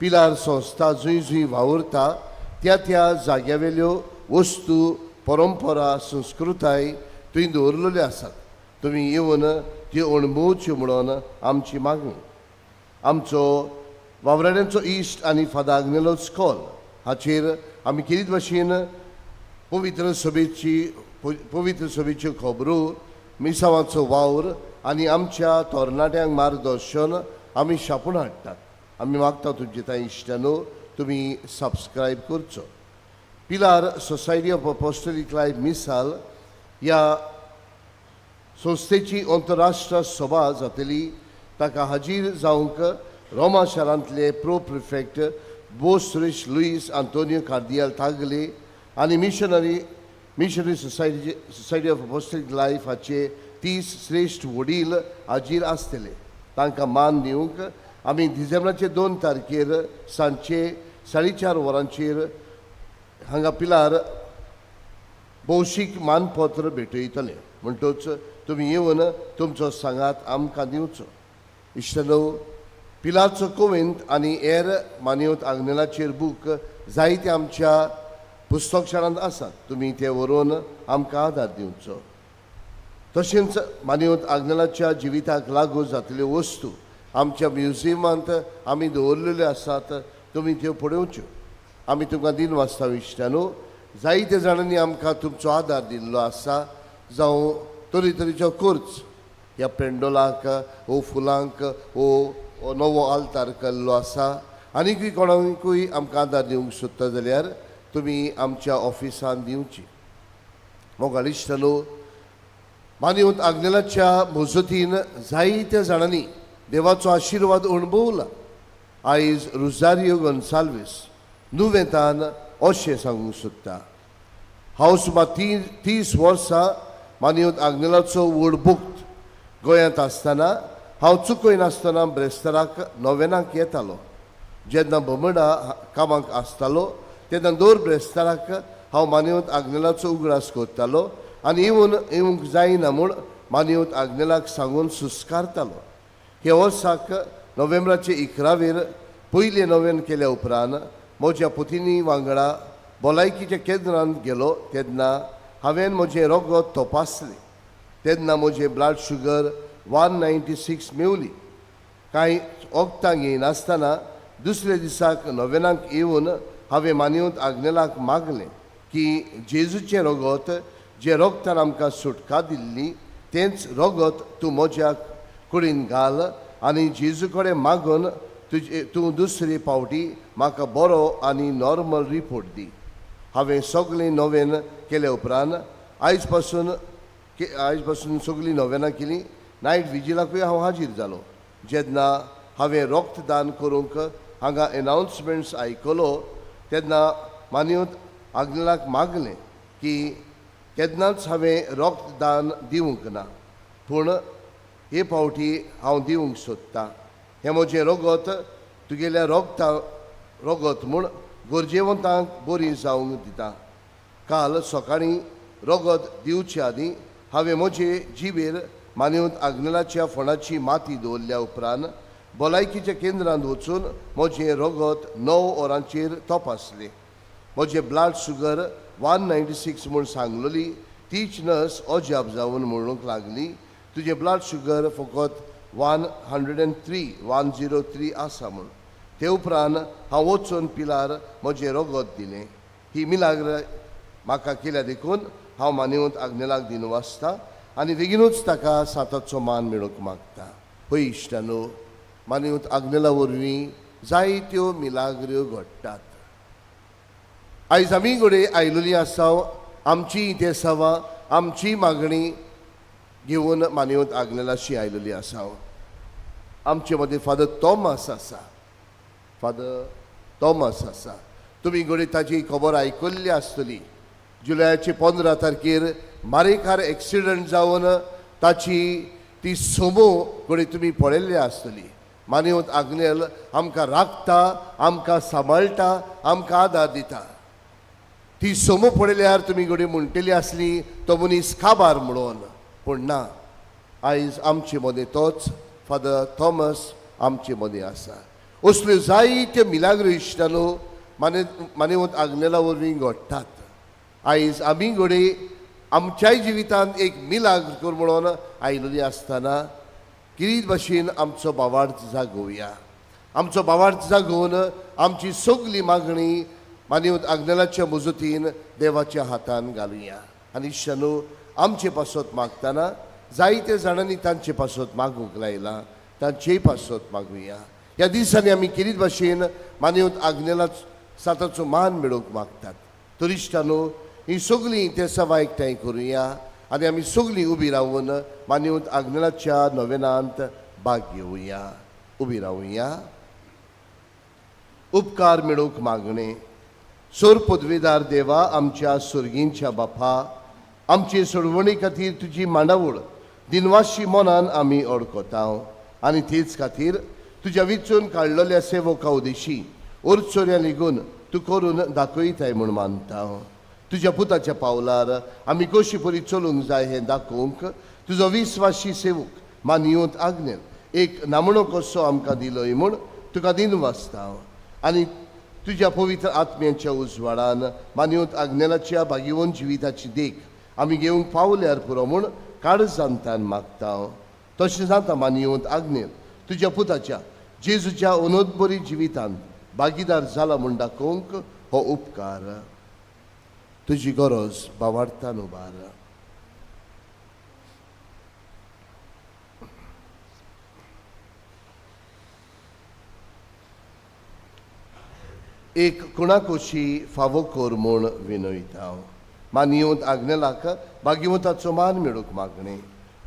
Speaker 10: पिलार संस्था जंय जंय वावुरता त्या त्या जाग्यावेल्यो वस्तू, परंपरा, संस्कृताय थंय दवरलेल्यो आसात. तुमी येवन त्यो अणभवच्यो म्हणून आमची मागणी. आमचो वावराड्यांचो इश्ट आनी फादर आग्नेलो स्कॉल हाचेर आमी केरीत भाशेन पवित्र सभेची पवित्र सभेच्यो खबरो, मिसावाचो वावर आनी आमच्या तरणाट्यांक मार्गदर्शन आमी छापून हाडटात. आमी मागता तुमचे थंय इश्टानो तुमी सबस्क्रायब करचो. Pilar Society of Apostolic Life Misal ह्या संस्थेची अंतरराष्ट्रीय सभा जातली. ताका हाजीर जावंक रोमा शारांतले प्रो प्रिफेक्ट बोस सुरेश लुईस आंतोनियो कार्दियाल तागले आनी missionary Society of Apostolic Life हाचे 30 श्रेश्ठ वडील हाजीर आसतले. तांकां मान दिवंक आमी डिसेंबराचे 2 तारखेर सांजचे 4:30 वरांचेर हांगा पिलार भौशीक मानपत्र भेटयतले. म्हणटच तुमी येवन तुमचो सांगात आमकां दिवचो. इश्टनो, पिलारचो कोवेंत आनी हेर मानवत आग्नेलाचेर बूक जायते आमच्या पुस्तकशाळांत आसात. तुमी ते व्हरून आमकां आदार दिवचो. तशेंच मानवत आग्नेलाच्या जिविताक लागू जातल्यो वस्तू आमच्या म्युजियमांत आमी दवरलेल्यो आसात. तुमी त्यो पळोवच्यो. आमी तुमकां दिन वाचता इश्टानो, जायते जाणांनी आमकां तुमचो आदार दिल्लो आसा, जावं तरेतरेचो खर्च ह्या पेंडोलाक वो फुलांक वो नवो आल्तार केल्लो आसा. आनीकूय कोणाकूय आमकां आदार दिवंक सोदता जाल्यार तुमी आमच्या ऑफिसान दिवची. मोगाळ इश्टानो, मानवत आग्नेलाच्या मजतीन जायत्या जाणांनी देवाचो आशिर्वाद अणभवला. आयज रुजारियो गोन्साल्वीस नुवेंतान अशें सांगूंक सोदता, हांव सुमार 30 वर्सां मानवत आग्नेलाचो व्हड भक्त. गोंयांत आसतना हांव चुकयनासतना ब्रेस्ताराक नोवेनाक येतालो. जेन्ना बमडा कामाक आसतालो तेन्ना दर ब्रेस्ताराक हांव मानवत आग्नेलाचो उगडास करतालो आनी येवंक जायना म्हूण मानवत आग्नेलाक सांगून सुस्कारतालो. ह्या वर्साक नोव्हेंबराचे 11वेर पयलें नोवेन केल्या उपरांत म्हज्या पुतिनी वांगडा भलायकीच्या केंद्रांत गेलो तेन्ना हांवें म्हजें रगत तपासलें. तेन्ना म्हजें ब्लड शुगर 196 मेवली. कांय वखदां घेयनासतना दुसऱ्या दिसाक नोवेनाक येवन हांवें मानवत आग्नेलाक मागलें की जेजूचें रगत जें रगतान आमकां सुटका दिल्ली तेंच रगत तूं म्हज्या कुडीन घाल आनी जेजू कडेन मागून तुजे तूं दुसरे फावटी म्हाका बरो आनी नॉर्मल रिपोर्ट दी. हांवें सगळें नोवेन केल्या उपरांत आयज पासून सगळीं नोवेनां केली. नायट विजिलाकूय हांव हाजीर जालो. जेन्ना हांवें रक्तदान करूंक हांगा एनावन्समेंट्स आयकलो तेन्ना मानवत आग्नेलाक मागलें की केन्नाच हांवें रक्तदान दिवंक ना, पूण हे फावटी हांव दिवंक सोदतां. हें म्हजें रगत तुगेल्या रगत म्हूण गरजेवंतांक बरी जावंक दिता. काल सकाळीं रगत दिवचे आदीं हांवें म्हजे जिबेर मानवत आग्नेलाच्या फोंडाची माती दवरल्या उपरांत भलायकीच्या केंद्रांत वचून म्हजें रगत 9 वरांचेर तपासलें. म्हजें ब्लड शुगर 196 म्हूण सांगलेली तीच नर्स अजाप जावन म्हणूंक लागली, तुजें ब्लड शुगर फकत 103 103 आसा म्हूण. ते उपरांत हांव वचून पिलार म्हजें रगत दिलें. ही मिलाग्र म्हाका केल्या देखून हांव मानवत आग्नेलाक दिन वाचता आनी बेगिनूच ताका साताचो मान मेळोवंक मागता. हय इश्टानो, मानवत आग्नेला वरवीं जायत्यो मिलाग्र्यो घडटात. आयज आमी घडये आयलेली आसा आमची इतिहासावां आमची मागणी घेवन मानवत आग्नेलाशी आयलेली आसा. आमचे मदीं फादर थॉमस आसा. फादर थॉमस आसा. तुमी घडये ताची खबर आयकल्ली आसतली. जुलयाचे 15 तारखेर मारेकार एक्सिडंट जावन ताची ती सोमो घडये तुमी पळयल्ली आसतली. मानवत आग्नेल आमकां राखता, आमकां सांबाळटा, आमकां आदार दिता. ती सोमो पळयल्यार तुमी घडये म्हणटली आसली तो मनीस काबार म्हणून, पूण ना, आयज आमचे मदीं तोच फादर थॉमस आमचे मदीं आसा. असल्यो जायत्यो मिलाग्रो इश्टानो मानवत आग्नेला वरवीं घडटात. आयज आमी घडये आमच्याय जिवितांत एक मिलाग्र कर म्हणून आयलेली आसतना किरीत भाशेन आमचो बावार्थ जागोवया. आमचो भावार्थ जागोवन आमची सगली मागणी मानवत आग्नेलाच्या मुजतीन देवाच्या हातान घालुया. आनी शनू आमचे पासत मागतना जायते जाणांनी तांचे पासत मागूंक लायलां, तांचेय पासत मागुया. ह्या दिसांनी आमी केरीत भाशेन मानवत आग्नेला साताचो मान मेळोवंक मागतात. तुरिश्टानो ही सगळीं ते सभा एकठांय करुया आनी आमी सगळीं उबी रावन मानवत आग्नेलाच्या नोवेनांत भाग घेवया. उबी रावया. उपकार मेळोवंक मागणें. सोर पदवेदार देवा, आमच्या सुर्गींच्या बापा, आमचे सोडवणी खातीर तुजी मांडावळ दिनवाशी मनान आमी अडकता आनी तेच खातीर तुज्या विचून काडलेल्या सेवका उदेशी ओरचोऱ्या निगून तूं करून दाखयताय म्हूण मानता. तुज्या पुताच्या पावलार आमी कशी परी चलूंक जाय हें दाखोवंक तुजो विस्वाशी सेवक मानयोत आग्नेल एक नामणो कसो आमकां दिलोय म्हूण तुका दिनवासता. आनी तुज्या पवित्र आत्म्याच्या उजवाडान मानयोत आग्नेलाच्या भागीवन जिविताची देख आमी घेवंक पावल्यार पुरो म्हूण काळजांतान मागता. तशें जाता मानयोत आग्नेल तुज्या पुताच्या जेजूच्या अनोदबरी जिवितांत भागीदार जाला म्हूण दाखोवंक हो उपकार तुजी गरज बावार्थान उबार. एक कुणाकोशी फावो कर म्हूण विनयता. मानयोत आग्नेलाक भाग्यवंताचो मान मेळूंक मागणें.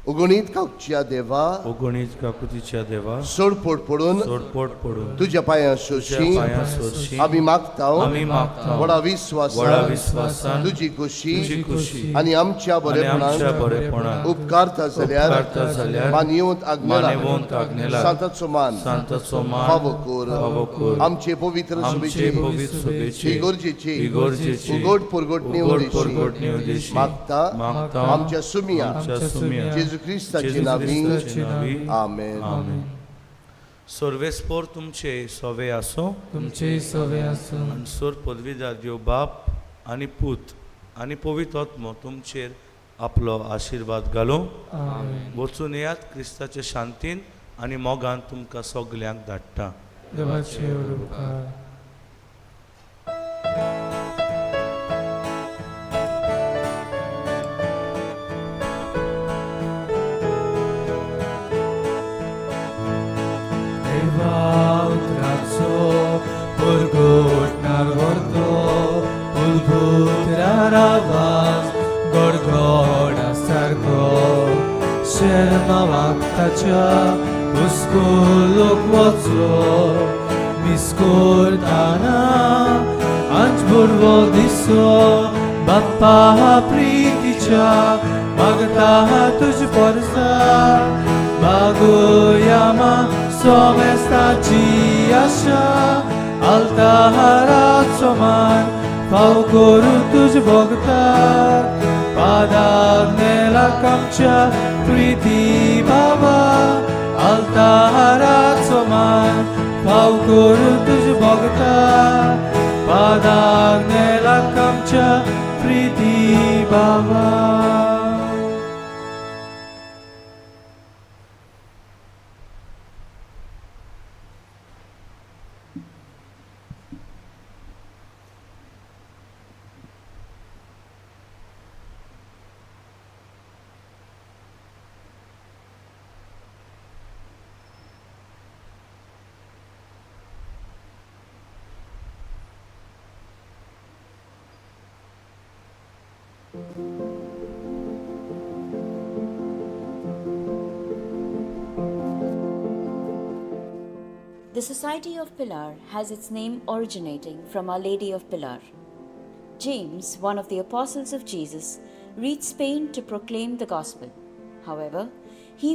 Speaker 10: उगणीत काकच्या देवा,
Speaker 3: ओगणीत काकुतीच्या देवा,
Speaker 10: सोडपोट पडून
Speaker 3: सोडपोट पडून
Speaker 10: तुज्या पांयां सोशी
Speaker 3: पांयां सोशी
Speaker 10: आमी मागता.
Speaker 3: आमी मागता.
Speaker 10: व्हडा विस्वासान
Speaker 3: व्हडा विस्वासान
Speaker 10: तुजी खुशी
Speaker 3: तुजी खुशी
Speaker 10: आनी आमच्या
Speaker 3: आनी आमच्या
Speaker 10: बरेपणाक
Speaker 3: बरेपणाक
Speaker 10: उपकारता जाल्यार
Speaker 3: उपकारता जाल्यार
Speaker 10: मानयोत आग्नेला
Speaker 3: मानवंत आग्नेला
Speaker 10: सांताचो मान
Speaker 3: सांताचो मान
Speaker 10: फावो कर.
Speaker 3: फावो कर.
Speaker 10: आमचे पवित्र
Speaker 3: आमचे
Speaker 10: सभेची
Speaker 3: पवित्र सभेची
Speaker 10: इगोर्जेची
Speaker 3: इगोर्जेची
Speaker 10: उगड पुरगोटणी
Speaker 3: उगड
Speaker 10: उद्देशी
Speaker 3: पुरगोटणी उद्देशी
Speaker 10: मागता.
Speaker 3: मागता.
Speaker 10: आमच्या सुमिया
Speaker 3: आमच्या सुमिया
Speaker 10: जेजू क्रिस्ताचे
Speaker 3: जेजू
Speaker 10: नांवी.
Speaker 3: क्रिस्ताचे नांवी.
Speaker 10: आमेन.
Speaker 3: आमेन. सर्वेस्पोर तुमचे सवे आसो
Speaker 4: तुमचे सवे आसूं.
Speaker 3: आनी सोर पदवीदार देव बाप आनी पूत आनी पवित्र आत्मो तुमचेर आपलो आशिर्वाद घालूं.
Speaker 4: आमेन.
Speaker 3: वचून येयात क्रिस्ताचे शांतीन आनी मोगान तुमकां सगल्यांक धाडटा.
Speaker 4: देवाचे उपकार. देवा उतराचो पुरगोटणार व्हरतो उलभुत्रार आवाज गडगडा सारको शर्मा वागताच्या उस्कोलोक वचो मिस्कोरताना आंच बुडवो दिसो बाप्पा प्रितीच्या मागता तुज परसा बागोयामा सोमेस्ताची आशा आल्ताराचो मान फाव करू तुज भोगता पादाग्नेलाक आमच्या प्रिती बाबा आल्ताराचो मान फाव करू तुज भोगता पादाग्नेलाक आमच्या प्रिती बाबा.
Speaker 5: The Society of Pilar has its name originating from Our Lady of Pilar. James, one of the apostles of Jesus, reached Spain to proclaim the gospel. However, he